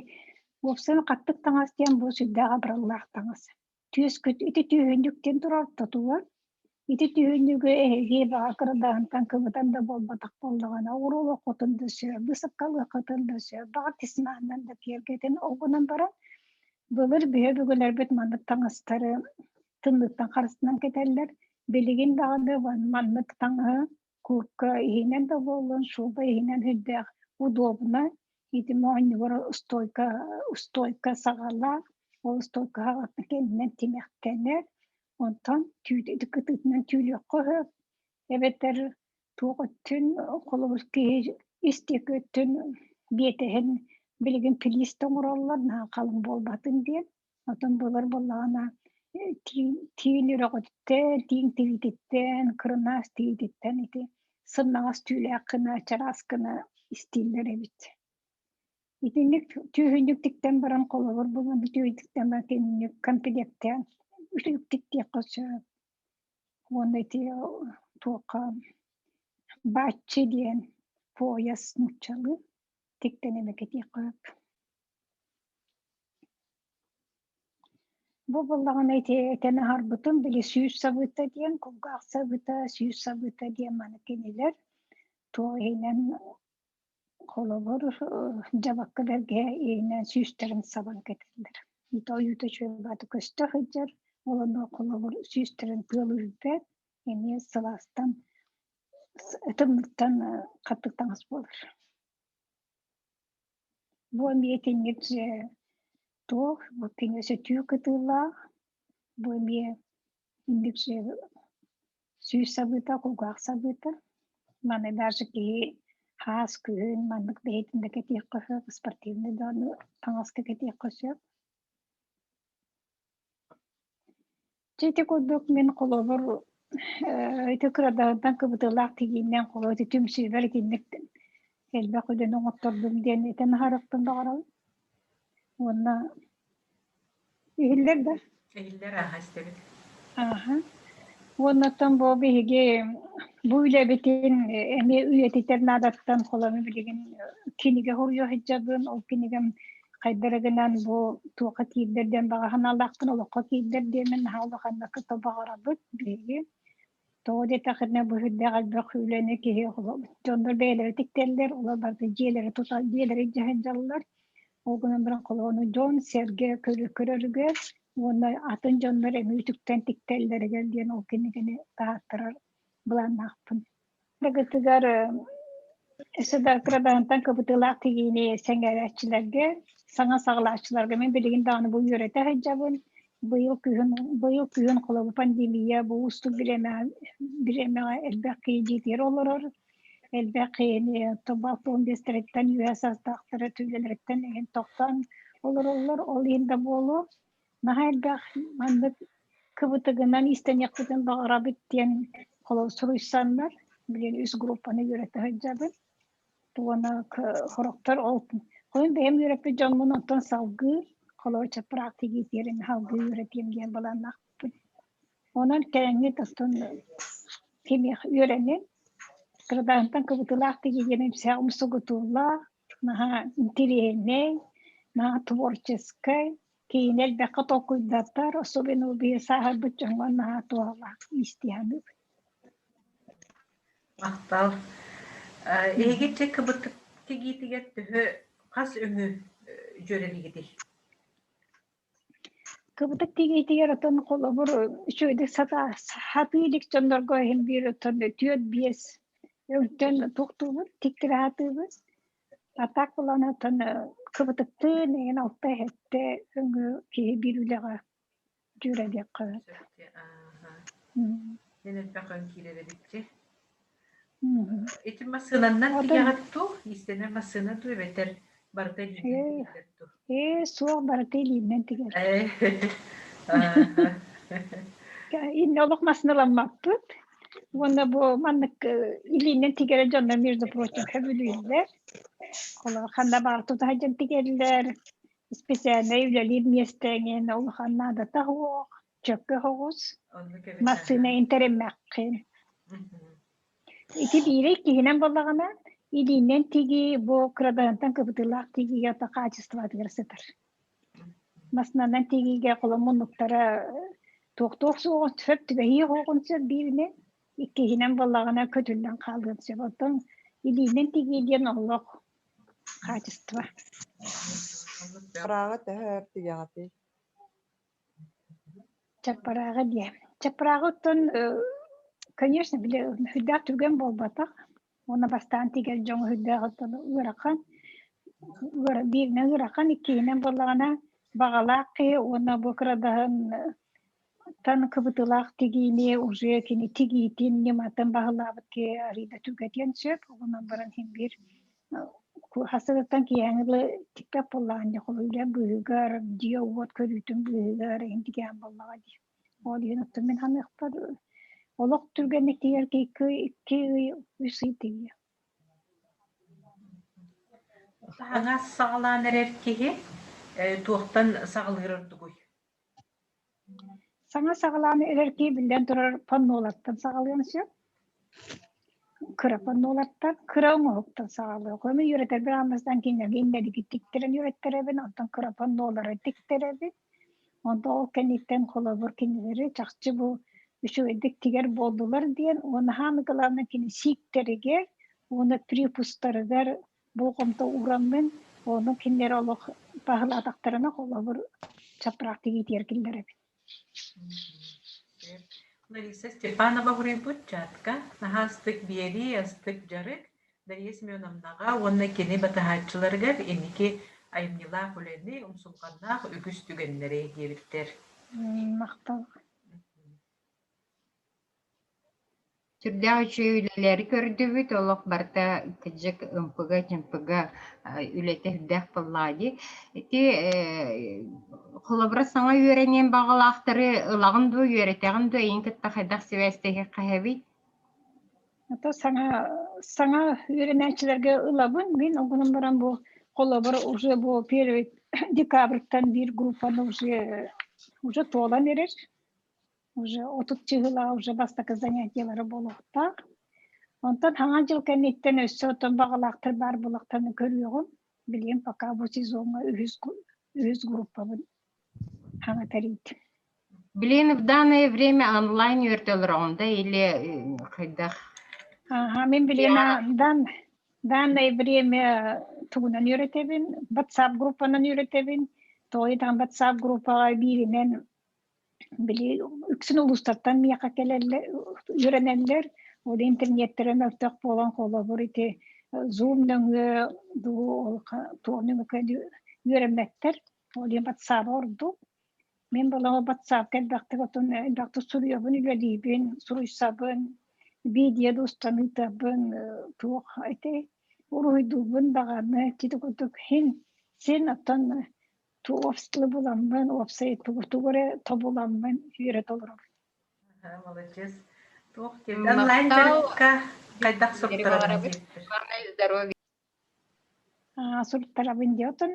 уопсайынан хаттык таҥас диэн бу сүрдээх абыраллаах таҥас. Түөскүт ити түөһүнньүктэн турар тотугар ити түһүнньүгү эһиги баҕа кырадаһынтан кыбытан да буолбатах буоллаҕына уруолуоххутун да сөп, быысапкалыаххытын да сөп, баҕар тесьманнан да киэргэтин ол гынан баран былыр биһи өбүгэлэрбит маннык таҥастары тымныыттан харыстанан кэтэллэр. Билигин даҕаны маннык таҥаһы куртка иһинэн да буоллун, шуба иһинэн сүрдээх удобно. Ити моонньугар устойка, устойка саҕалаах. Ол остуолка хаҕатын кэннинэн тимэхтэнэр, онтон кытыытынан түүлүөххэ сөп, эбэтэр туох өттүн холобур киһи ис диэки өттүн биэтэһин билигин флис да оҥороллор наһаа халыҥ буолбатын диэн. Отон буолар буоллаҕына тииҥ өрөҕөтүттэн, тииҥ тириититтэн, кырынаас тириититтэн ити сымнаҕас түүлээх гына, чараас гына истииллэр эбит. Итинник түөһүннүк тиктэн баран холобур булан үтүөйдүктэн баран кининник комплектээн үтүлүк тиктиэххэ сөп. Уонна ити туохха бааччы диэн пояс нууччалыы тиктэн эмэ кэтиэххэ сөп. Бу буоллаҕына ити этэн аһарбытым били сүүс сабыыта диэн кулгаах сабыыта, сүүс сабыыта диэн маны кинилэр туох иһинэн холобур дьабакка бэргэһэ иһинэн сүүстэрин сабан кэтэллэр. Ити ойуута үчүгэй баҕайытык көстө сылдьар, ол онно холобур сүүстэрин тыал үрбэт, эмиэ сылаастан тымныттан хаттык таҥас буолар. Бу эмиэ итинник дьэ туох, бу киниэхэ сөтүө кытыылаах, бу эмиэ инник дьэ сүүс сабыыта, кулгаах сабыыта. Маны даже киһи хаас күһүн маннык бэйэтин да кэтиэххэ сөп, спортивный да таҥаска кэтиэххэ сөп. Дьэ ити курдук мин холобур ити кырадаһынтан кыбытыылаах тигииннэн холобур ити түмсүүбэр итинник элбэх үлэни оҥоттордум диэн этэн аһарыахпын баҕарабын. Уонна иһиллэр да? Иһиллэр ааһа истэбит. Ааһа. Уоннаттан бу биһиги бу үлэбитин эмиэ үйэтитэр наадаттан холобур билигин кинигэ суруйа сылдьабын. Ол кинигэм хайдары гынан бу туохха киирдэр диэн баҕа санаалаахпын, олоххо киирдэр диэммин наһаа улаханнык кытта баҕарабыт биһиги. Тоҕо диэтэххинэ бу сүрдээх элбэх үлэни киһи дьоннор бэйэлэрэ тиктэллэр, олор барыта дьиэлэри тута дьиэлэри илдьэ сылдьаллар. Ол гынан баран холоону дьон-сэргэ көрөрүгэр уонна атын дьоннор эмиэ үтүктэн тиктэллэригэр диэн ол кинигэни таһааттарар былааннаахпын. Дагытыгар өссө да кырадаһынтан кыбытыылаах тигиини сэҥээрээччилэргэ, саҥа саҕалааччыларга мин билигин даҕаны бу үөрэтэ сылдьабын. Быйыл күһүн быйыл күһүн холобур пандемия бу уустук бириэмэҕэ бириэмэҕэ элбэх киһи дьиэтигэр олорор. Элбэх киһини балкон биэстэриттэн үөһэ састаахтара түүлэлэриттэн иһин тохтоон олороллор. Ол иһин да буолуо наһаа элбэх маннык кыбытыгынан иистэниэхпитин баҕарабыт диэн холобур суруйсаннар, билигин үс группаны үөрэтэ сылдьабын. Уонна сорохтор ол хойун бэйэм үөрэппит дьоммун онтон салгыы холобур чаппыраак тигиитигэр салгыы үөрэтиэм диэн былааннаахпын. Онон кэлэҥҥит оттон кимиэх үөрэнин, кырдаантан кыбытыылаах тигиигин эмсээх умсугутуулаах, наһаа интириэһинэй, наһаа творческай, Киинэ элбэххэ толкуйдатар, особенно биир сааһырбыт дьоҥҥо наһаа туһалаах истиһаныыбыт. Махтал. Эһиги чэ кыбытык тигиитигэр төһө хас өҥү дьүөрэлиигитий? Кыбытык тигиитигэр отон холобур үчүгэйдик сатыы илик дьоннорго иһин биир отон түөрт биэс өҥтөн туохтуубут, тиктири сатыыбыт. А так булан отон кыбытыктыын эҥин алта сэттэ өҥү киһи биир үлэҕэ дьүөрэлиэххэ сөп. Эн элбэх өҥ киирэр эбит Ити массыынаннан тигэҕит дуу, иистэнэр массыына дуу эбэтэр барыта илиинэн тигиллэр дуу? Ээ, суох барыта илиинэн тигэр. Инне олох массыыналаммаппыт. Уонна бу маннык илиинэн тигэрэ дьоннор между прочим сөбүлүүллэр. Холобур, ханна баар тута сылдьан тигэллэр. Специальнай үлэлиир миэстэҥин улахан наадата суох, чөкө соҕус. Массыына интэриммэххин. Ити биирэ иккиһинэн буоллаҕына, илиинэн тигии бу кырадаһынтан кыбытыылаах тигиигэ ата хаачыстыбатыгар сытар. Массыынанан тигиигэ холо муннуктара туох-туох суоҕун сөп, түбэһии суоҕун сөп бииринэн, иккиһинэн буоллаҕына көтүллэн хаалыан сөп. Оттон илиинэн тигии диэн олох хаачыстыба. Чаппарааҕы төһө өр тигэҕитий? Чаппарааҕы диэ. Чаппарааҕы оттон, конечно, били сүрдээх түргэн буолбатах. Уонна бастаан тигэр дьоҥ сүрдээх оттон ыарахан. Бииринэн ыарахан, иккиһинэн буоллаҕына Баҕалаах киһи уонна бу кырадаһын тан кыбытылаах тигиини уже кини тигиитин ньыматын баһылаабыт киһи арыйда түгэтиэн сөп. Онон баран син биир хасыгыттан киэһэҥи дылы тикпэт буоллаҕын дии холуйда быыһыгар, дьиэ-уот көрүүтүн быыһыгар иһин тигээн буоллаҕа дии. Ол иһин оттон мин саныахпар олох түргэнник тиийэр икки ый, үс ый тиийиэ. Таһаҕас саҕалаан эрэр киһи туохтан саҕалыыр ордугуй? Саҥа саҕалаан эрэр киһи биллэн турар паннолартан саҕалыан сөп. Кыра паннолартан, кыра оҥоһуктан саҕалыах. Ону үөрэтэрбин аан кинилэргэ иннэлиги тиктэрэн үөрэттэрэбин, онтон кыра паннолары тиктэрэбин. Онтон ол кэнниттэн холобур кинилэри чахчы бу үчүгэйдик тигэр буоллулар диэн уонна хааны главное кини сииктэригэр уонна припустарыгар болҕомто уураммын ону кинилэр олох баһылаатахтарына холобур чапраах тигиитигэр киллэрэбин. Лариса Степанова суруйбут чатка наһаа астык биэрии, астык дьарык Дария Семеновнаҕа уонна кини батыһааччыларыгар инники айымньылаах үлэни, умсулҕаннаах үгүс түгэннэри диэбиттэр. Махтал. Сүрдээх үчүгэй үлэлэри көрдүбүт, олох барыта кырдьык ымпыга-чымпыга үлэтэ сүрдээх буоллаҕа дии. Ити холобура саҥа үөрэниэн баҕалаахтары ылаҕын дуо, үөрэтэҕин дуо, эйигин кытта хайдах сибээстэһиэххэ сөбүй? Ото саҥа саҥа үөрэнээччилэргэ ылабын. Мин ол гынан баран бу холобур уже бу первый декабрьтан биир группаны уже уже туолан эрэр. Уже 30 чыһыла уже бастакы занятиелара буолуохтаах. Онтон хаҥа дьыл кэнниттэн өссө оттон баҕалаахтар баар буолахтарын көрүөҕүм. Билигин пока бу сезоҥҥа үһүс үһүс группабын хаҥа тэрийдим. Блин, в данное время онлайн үөртөлөрөҕүн да или хайдах? Ага, мин билигин дан данное время тугунан үөрэтэбин, WhatsApp группанан үөрэтэбин. Тоҕо там WhatsApp группаҕа бииринэн били үксүн улуустартан миэхэ кэлэллэр, үөрэнэллэр. Ол интернеттэрэ мөлтөх буолан холобур ити Zoom нөҥүө дуу ол туох нөҥүө үөрэммэттэр. Ол иһин WhatsApp ордук. Мин балаҕа WhatsApp элбэхтик отон элбэхтик суруйабын, үлэлиибин, суруйсабын, видео да устан ыытабын, туох ити уруһуйдуубун даҕаны ити курдук син син оттон уопсай буламмын, уопсай тугу тугу эрэ тобуламмын үөрэтэ олоробун. Молодец. Туох диэн онлайн дьарыкка хайдах суруттарабын диэбиттэр. Здоровье. Суруттарабын диye. Оттон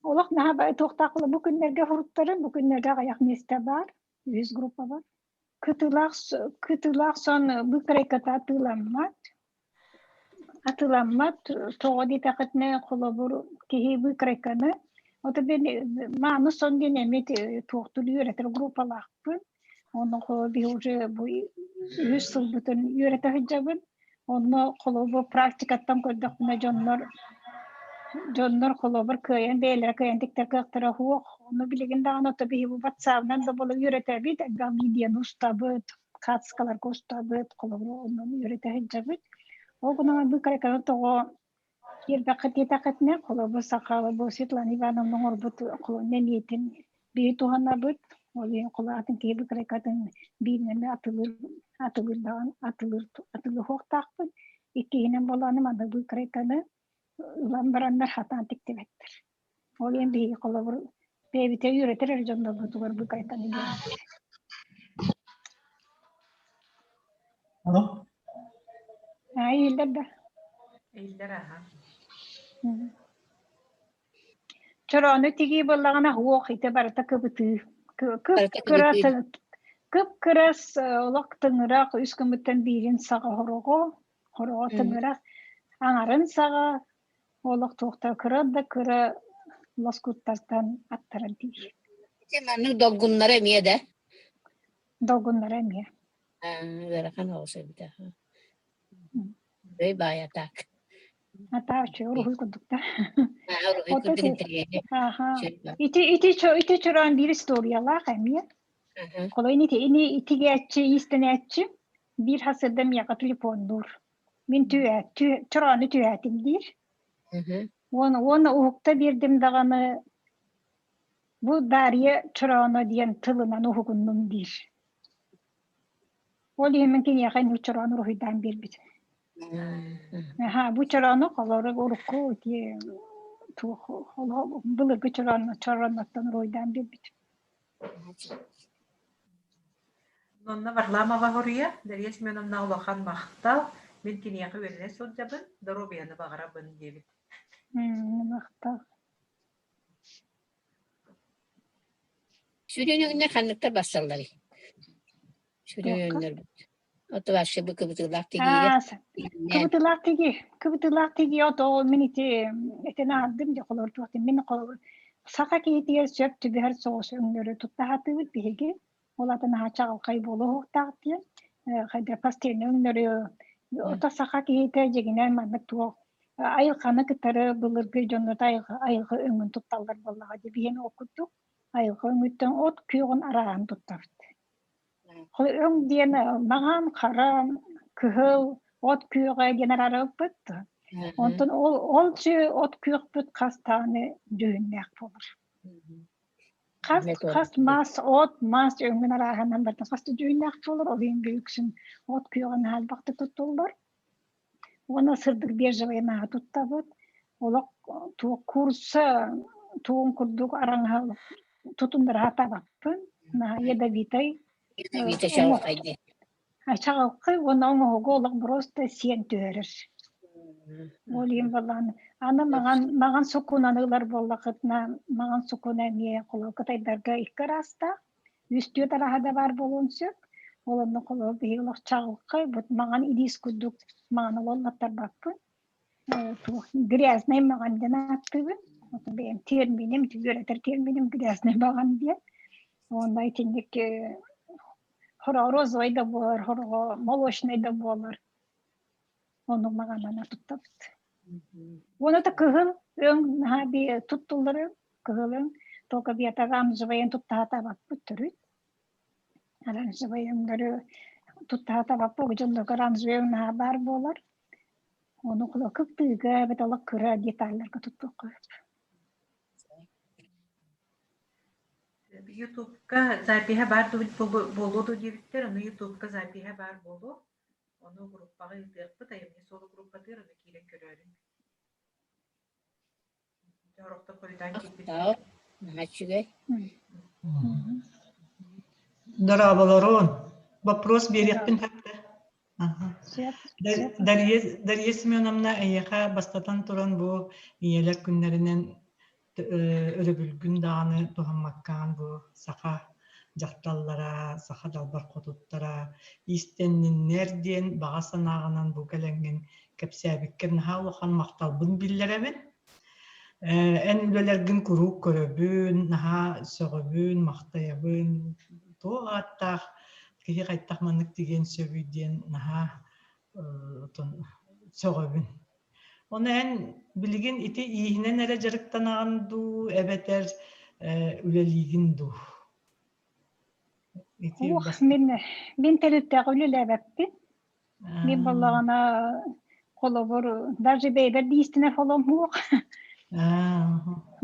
олох наһаа туохтаах бу күннэргэ суруттарым, бу күннэргэ аҕыйах миэстэ баар, үһүс группа бар. Кытылаах кытылаах сон быкрайката атыыламмат. Атыыламмат, тоҕо диэтэххитинэ, холобур, киһи выкройканы, ото били мааны сон диэн эмиэ туохтуур үөрэтэр группалаахпын. Онно биһи уже бу үһүс сылбытын үөрэтэ сылдьабын. Онно холобур практикаттан көрдөхпүнэ дьоннор дьоннор холобур кыайан бэйэлэрэ кыайан тиктэр кыахтара суох. Ону билигин даҕаны ото биһи бу ватсабынан да буола үөрэтэбит, элбэх видеону устабыт, хаацкаларга устабыт, холобур онон үөрэтэ сылдьабыт. Ол гынан быыкараканы тоҕо киирбэххит диэтэххитинэ, холобур сахалы бу Светлана Ивановна оҥорбут нэниэтин биһи туһанабыт. Ол иһин холоатын киһи быыкаракатын бииринэн атылыыр атылыыр даҕаны атылыыр атылыһуохтаахпын. Иккиһинэн буолааны манна быыкараканы ылан бараннар хатаан тиктибэттэр. Ол иһин биһиги холобур бэйэбитэ үөрэтэр эрэ дьоннорбутугар быыкайтан биэрэбит. Алло. Аа, иһиллэр да? Иһиллэр аха. Чороону тигии буоллаҕына уох ити барыта кыбытыы. Кып-кыра кып-кырас олох тыҥырах үс гыммыттан биирин саҕа хороҕо, хороҕо тыҥырах аҥарын саҕа олох туохтара кыра да кыра лоскуттартан аттаран тиийэр. Ити маннык долгуннара эмиэ да? Долгуннара эмиэ. Ыарахан оҕус эбит Өй баай атаак. Атаа үчүгэй уруһуй курдук да. Уруһуй курдук интэриэһи. Ити ити ити чороон биир историялаах эмиэ. Холойун ити ини итигээччи иистэнээччи биир хасырда миэхэ телефоннуур. Мин түһэ чороону түһээтим диир. Уонна уонна уһукта биэрдим даҕаны. Бу Дарья Чорооно диэн тылынан уһугуннум диир. Ол иһин мин киниэхэ инник чороон уруһуйдаан биэрбитим. Аха, бу чороону холорук урукку ити туох былыргы чороон чороонноттон уруһуйдаан биэрбитим. Нонна Варламова хоруйа, Дария Семеновна улахан махтал, мин киниэхэ үөрэнэ сылдьабын, доруобуйаны баҕарабын диэбит. Махтал. Сүрүн өҥнөр ханныктар барсалларый? Сүрүн өҥнөрбүт. Ото вообще бу кыбытыылаах тигиигэ. Кыбытыылаах тигии, кыбытыылаах тигии ото мин ити этин аһардым дьэ холобур туохтун мин холобур саха киһитигэр сөп түбэһэр соҕус өҥнөрү тутта сатыыбыт биһиги. Ол атын наһаа чаҕылхай буолуохтаах диэн хайда пастельный өҥнөрү ото саха киһитэ дьигинэн маннык туох айылҕаны кытары былыргы дьоннор айылҕа өҥүн тутталлар буоллаҕа дии биһиэн ол курдук айылҕа өҥүттэн от күөҕүн арааһын туттабыт. Өҥ диэн маҥан, хара, кыһыл, от күөҕэ диэн араарабыт. Онтон ол ол от күөхпүт хас даҕаны дьүһүннээх буолар. Хас хас мас, от, мас өҥүн арааһынан барытын хас да дьүһүннээх буолар. Ол иһин үксүн от күөҕүн хаалбахта туттуллар. Уонна сырдык бежевай нааһа туттабыт. Олох туох курса туун курдук араҥаһа тутуннара сатаабаппын. Наһаа ядовитай. Ядовитай чаҕылхай дии. Чаҕылхай уонна оҥоһугу олох просто сиэн түһэрэр. Ол иһин буоллаҕына аны маҥан маҥан суккунан ылар буоллаххытына маҥан суккуна эмиэ холобур кытайдарга икки араастаах. Үстүү тараһа да баар буолуон сөп. Ол онно холобур биһиги олох чаҕылхай, бут маҥан илиис курдук маҥан ололлаттарбаппын. Туох грязный маҥан диэн ааттыыбын. Оту бэйэм терминим, үөрэтэр терминим грязный маҥан диэн. Уонна итинник хороҕо розовай да буолар, хороҕо молочный да буолар. Ону маҥанана туттабыт. Уонна да кыһыл өҥ наһаа туттуллар өҥ, кыһыл өҥ. Только биэта оранжевайын туттаһатаабаппыт төрүт. Оранжевай өҥнөрү туттаһатаабаппыт, дьоннорго оранжевай өҥ наһаа баар буолар. Ону кыптыыга эбэтэр олох кыра деталларга туттуохха сөп. Ютубка запиһа баар буолуо дуо диэбиттэр, ону Ютубка запиһа баар буолуо. Ону группаҕа ыытыахпыт, айымньы суола группатыгар ону киирэн көрөөрүҥ. Сорохтор хойутаан киирбиттэр. Наһаа үчүгэй. Дорооболорун. Вопрос биэриэхпин сөп Дария, Дария Семеновна, эйиэхэ бастатан туран бу ийэлэр күннэринэн өрөбүлгүн даҕаны туһаммаккаҕын бу саха дьахталлара, саха далбар хотуттара иистэнниннэр диэн баҕа санааҕынан бу кэлэҥҥин кэпсээбиккэр наһаа улахан махталбын биллэрэбин. Эн үлэлэргин куруук көрөбүн, наһаа сөҕөбүн, махтайабын. Туох ааттаах киһи хайдах маннык тигиэн сөбүй диэн наһаа сөҕөбүн. Ону эн билигин ити ииһинэн эрэ дьарыктанаҕын дуу, эбэтэр үлэлиигин дуу? Ити Ух, мин мин тэрилтэҕэ үлэлээбэппин. Мин буоллаҕына холобур даже бэйэбэр биистинэр холоммуох.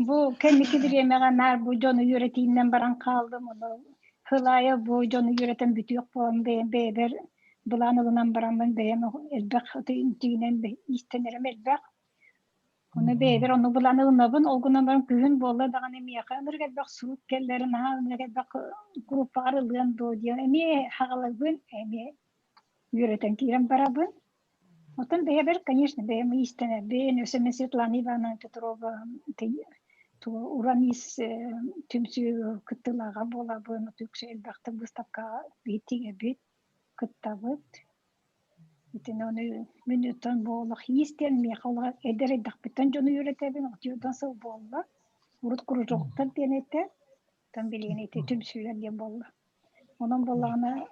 Бу кэнники бириэмэҕэ наар бу дьону үөрэтииннэн баран хааллым. Ону Хылаайа бу дьону үөрэтэн бүтүөх буолан бэйэм бэйэбэр былаан ылынан бараммын бэйэм элбэх тигинэн иистэнэрим элбэх. Ону бэйэбэр ону былаан ылынабын. Ол гынан баран күһүн буолла даҕаны миэхэ ынырык элбэх суут кэллэр, наһаа ынырык элбэх группаҕар ылыан дуо диэн эмиэ хаҕалабын, эмиэ үөрэтэн киирэн барабын. Оттон бэйэбэр, конечно, бэйэм иистэнэбин. Өссө мин Светлана Ивановна Петрова уран иис түмсүү кыттыылааҕа буолабын. Үксэ элбэхтик быыстапкаҕа тигэбит, кыттабыт. Итини ону мин оттон бу олох иис диэн миэхэ олох эдэр эрдэхпиттэн дьону үөрэтэбин, отуйдан сыл буолла. Урут кружоктар диэн этэ, оттон билигин ити түмсүүлэр диэн буолла. Онон буоллаҕына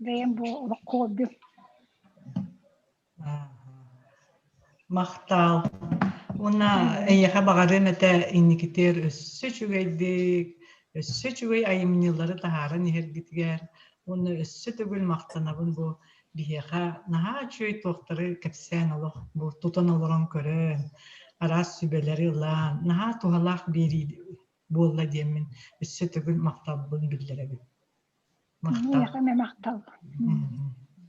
бэйэм бу олох хоббим. Махтал. Уонна эйиэхэ баҕарыам этэ инникитигэр өссө үчүгэйдик, өссө үчүгэй айымньылары таһааран иһэргитигэр уонна өссө төгүл махтанабын бу биһиэхэ наһаа үчүгэй туохтары кэпсээн олох бу тутан олорон көрөн, араас сүбэлэри ылан, наһаа туһалаах биэрии. буолла диэммин өссө төгүл махталбын биллэрэбин. Махтал. Миэхэ эмэ махтал.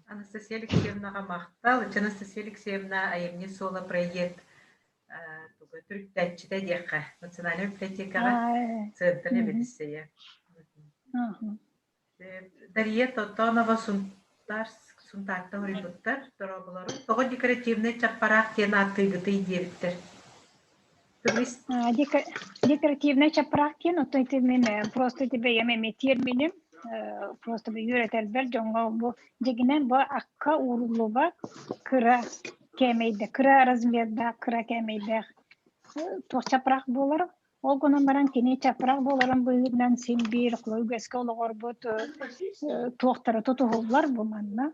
Анастасия Алексеевнаҕа махтал. Иччи Анастасия Алексеевна айымньы суола проект тугу төрүттээччитэ диэххэ национальнай библиотекаҕа центр эбэдиссэйэ. Дария Тотонова Сунтаар Сунтаартан уруйбуттар дорооболору. Тоҕо декоративнай чаппараах диэн ааттыыгытый диэбиттэр. Декоративнай чаппараах диэн оттон ити мин просто ити бэйэм эмиэ тиэрминим просто үөрэтэрбэр дьоҥҥо бу дьиҥинэн бу акка ууруллубат кыра кээмэйдэ кыра размердаах кыра кээмэйдээх туох чаппараах буолар. Ол гынан баран кини чаппараах буоларын быһыытынан син биир үгэскэ олоҕорбут туохтара тутуһуллар бу манна.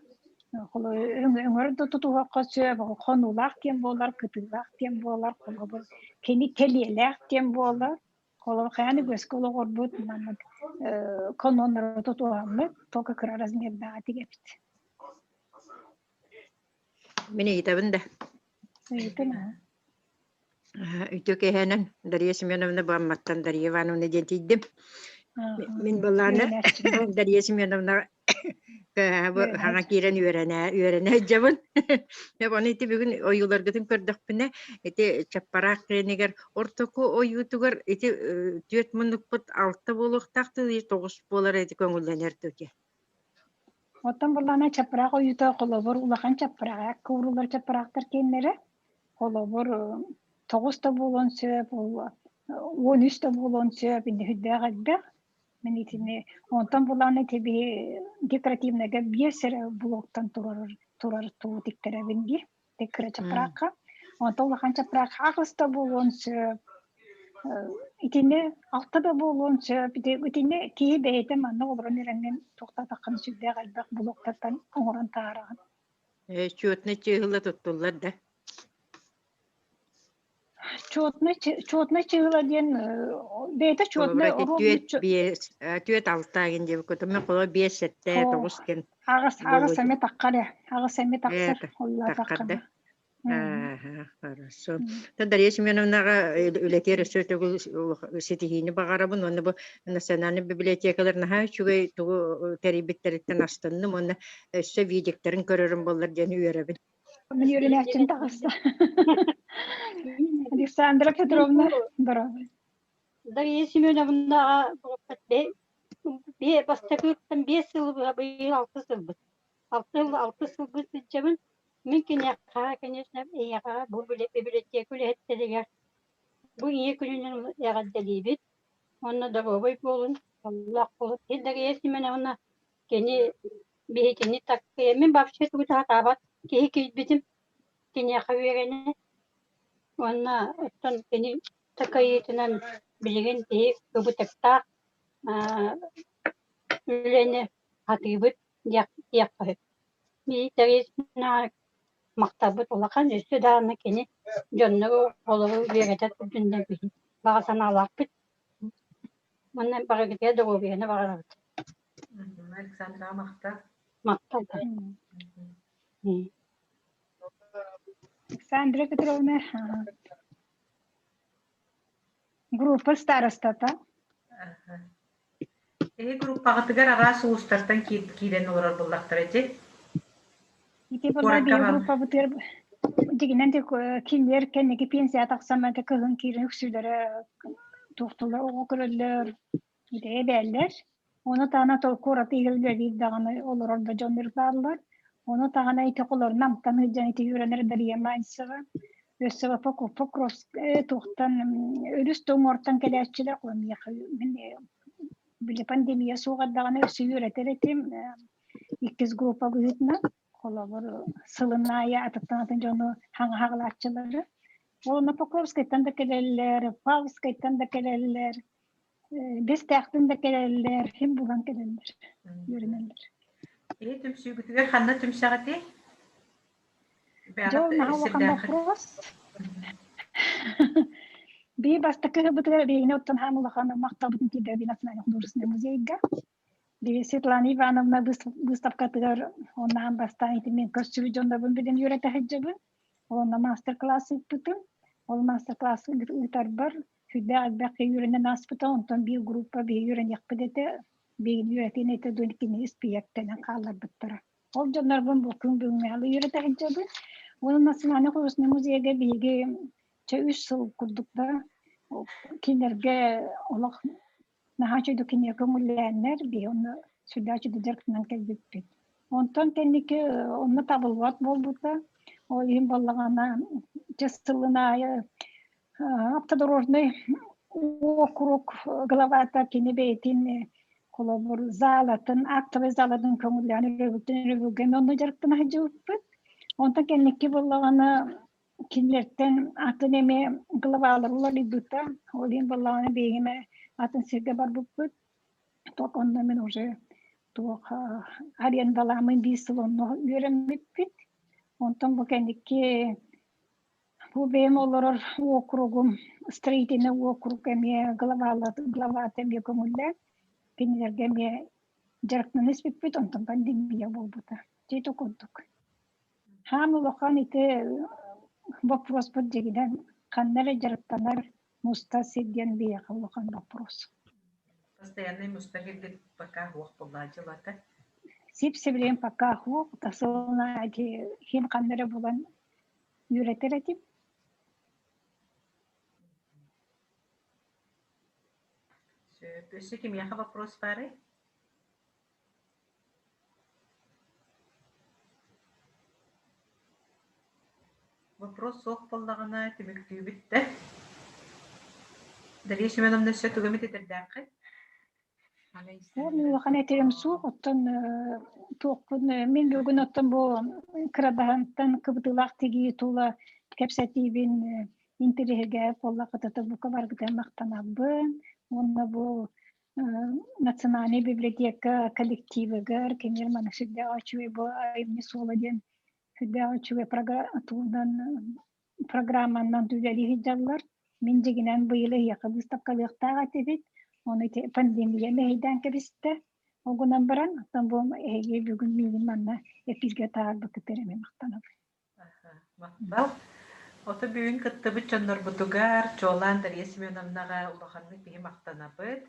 Өҥөр да тутуһуохха сөп, хонуулаах диэн буолар, кытыылаах диэн буолар, холобур, кини кэлиэлээх диэн буолар. Холобур, хайаан үгэскэ олоҕорбут маннык каноннары тутуһаммыт, только кыра размердаах тигэбит. Мин ыйытабын да. Ыйытын аа. Үтүө киэһэнэн Дария Семеновна Бамматтан Дария Ивановна диэн тиийдим. Мин былааны Дария Семеновна хаҥа киирэн үөрэнэ үөрэнэ сылдьабын. Ону ити бүгүн ойууларгытын көрдөхпүнэ, ити чаппараах киэнигэр ортоку ойуутугар ити түөрт муннукпут алта буолуохтаах тоҕус буолар ити көҥүллэнэр дуу Оттон былаана чаппараах ойуута холобур улахан чаппараах ууруллар чаппараахтар киэннэрэ холобур тоҕус да буолуон сөп, 13 да буолуон сөп, инни сүрдээх элбэх. Мин итини онтон булааны ити декоративныйга биэс эрэ блоктан турар турар туу тиктэрэбин дии кыра чаппараахха. Онтон улахан чаппараах аҕыс да буолуон сөп, итини алта да буолуон сөп. Итини киһи бэйэтэ манна олорон эрэҥҥин туохтаатаххына сүрдээх элбэх блоктартан оҥорон таһаараҕын. Чуотнай чыыһыла туттуллар да? Чуотнай чуотнай чыыһыла диэн бэйэтэ чуотнай Түөт биэс түөт алта гин диэбиккэ мен холо биэс сэттэ тоҕус ген аҕыс аҕыс эмэ таххар аҕыс эмэ тахсар таххар да хорошо. Дарья Семеновнаҕа үлэтигэр өссө төгүл ситиһиини баҕарабын уонна бу национальнай библиотекалар наһаа үчүгэй тугу тэрийбиттэриттэн астынным уонна өссө видиктарын көрөрүм буоллар диэн үөрэбин. Мин үөрэнээччим таҕыста. Александра Петровна, здорово. Дарья Семеновнаҕа бастакыттан биэс сыл быйыл алты сылбыт. Алты алты сылбыт сылдьабын. Мин киниэхэ, конечно, эйиэхэ бу библиотека үлэһиттэригэр бу ийэ күнүнэн эҕэрдэлиибит. Уонна доруобай буолун, олох буолун. Дарья Семеновна кини биһигини таккыйа мин вообще тугу да сатаабат киһи киирбитим киниэхэ үөрэнэ уонна оттон кини такайыытынан билигин киһи кыбытыктаах үлэни хатыыбыт диэххэ сөп. Махталбыт улахан өссө даҕаны кини дьоннору олору үөрэтэ турдун диэн баҕа санаалаахпыт. Уонна барыгытыгар доруобуйаны баҕарабыт. Александра махтал. Махтал. Александра Петровна, группа старостата. Эһи группаҕытыгар араас улуустартан киирэн олорор буллахтара ити. Ити буолла биир группабытыгар дьигинэн кинилэр кэнники пенсия тахсан кыһын киирэн үксүлэрэ туохтулар оҕо көрөллөр Ити эбээллэр. Ону таһынан куораты иһигэр үлэлиир даҕаны олорор да дьоннор бааллар. Ону таһынан ити холорун амтан сылдьан ити үөрэнэр Дария Мальцева. Өссө Покровск туохтан өрүс да уҥуортан кэлээччилэр миэхэ мин били пандемия суох эрдэҕинэ өссө үөрэтэр этим иккис группа быһыытынан холобур сылын аайы атыттан атын дьону хаҥаһаҕалааччылары. Уонна Покровскайтан да кэлэллэр, Павловскайтан да кэлэллэр. Бэстээхтэн да кэлэллэр, син булан кэлэллэр, үөрэнэллэр. Эһи түмсүүгүтүгэр ханна түмсэҕитий? Дьэ, ол наһаа улахан боппуруос. Бии бастакы ыһыбытыгар биһигини оттон хаан улахан махталбытын тиэрдэбин Национальный художественный музейга. Биһи Светлана Ивановна выставкатыгар оннаан бастаан ити мин көрсүбүт дьоннорбун билэн үөрэтэ сылдьабын. Онно мастер-класс ыыппытым. Ол мастер-класс ыытарбар Сүрдээх элбэх киһи үөрэнэн ааспыта, онтон биир группа биһиги үөрэниэхпит этэ, биһигини үөрэтиэн этэ дуо кини испииһэктэнэн хаалларбыттара. Ол дьоннорбун бу күн бүгүҥҥэ үөрэтэ сылдьабын. Уонна Национальнай художественнай музейга биһиги чэ үс сыл курдук да кинилэргэ олох наһаа үчүгэй кинигэ көҥүллээннэр биһи онно сүрдээх үчүгэй дьарыктанан кэлбиппит. Онтон кэнники онно табыллыбат буолбута. Ол иһин буоллаҕына чэ сылын аайы автодорожный уокурук главата кини бэйэтин холобур залатын, актовай залатын көҥүллээн өрөбүлтэн өрөбүлгэ онно дьарыктана сылдьыбыппыт. Онтон кэнники буоллаҕына кинилэртэн атын эмиэ главалар уларыйбыта. Ол иһин буоллаҕына биһиги эмэ атын сиргэ барбыппыт. Только онно мин уже туох арендаламмын биир сыл онно үөрэммиппит. Онтон бу кэнники бу бэйэм олорор уокуругум строительный уокурук эмиэ главата эмиэ көҥүллээн кинилэргэ эмиэ дьарыктана испиппит, онтон пандемия буолбута. Дьэ ити курдук. Хаан улахан ити боппуруоспут дьигинэн ханна эрэ дьарыктанар муста сир диэн биһиэхэ улахан боппуруос. Постоянный муста кэлбит пока суох буолла дьылата. Сип-сибилигин пока суох, тасылына ити хим ханна эрэ булан үөрэтэр этим. Сөп. Өссө кимиэхэ вопрос баарый? Вопрос суох буоллаҕына түмүктүүбүт да. Дария Семеновна өссө тугу эмит этэрдээххит? Ол улахан этэрим суох, оттон туохпун мин бүгүн оттон бу кырадаһантан кыбытыылаах тигии тула кэпсэтиибин интэриэһиргээбит буоллаххытына бука баргытын махтанабын уонна бу Национальнай библиотека коллективыгар кинилэр маннык сүрдээх үчүгэй бу айымньы суола диэн сүрдээх үчүгэй тугунан программанан үлэлии сылдьаллар. Мин дьигинэн быйыл эһиэхэ быыстапкалыахтаах этибит. Ону ити пандемия мэһэйдээн кэбистэ. Ол гынан баран, оттон бу эһиги бүгүн миигин манна эфиргэ таһаарбыккытыгар эмиэ махтанабын. Махтал. Ото бүгүн кыттыбыт дьоннорбутугар, чуолаан Дария Семеновнаҕа улаханнык биһи махтанабыт.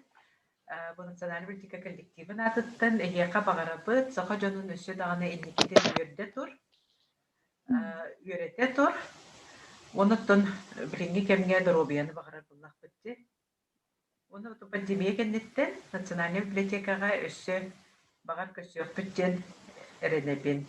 Бу национальнай политика коллективын аатыттан эһиэхэ баҕарабыт саха дьонун өссө даҕаны инникитин үөрдэ тур, үөрэтэ тур. Онуттан билиҥҥи кэмҥэ доруобуйаны баҕарар буоллахпыт дии. Уонна пандемия кэнниттэн Национальнай библиотекаҕа өссө баҕар көрсүөхпүт диэн эрэнэбин.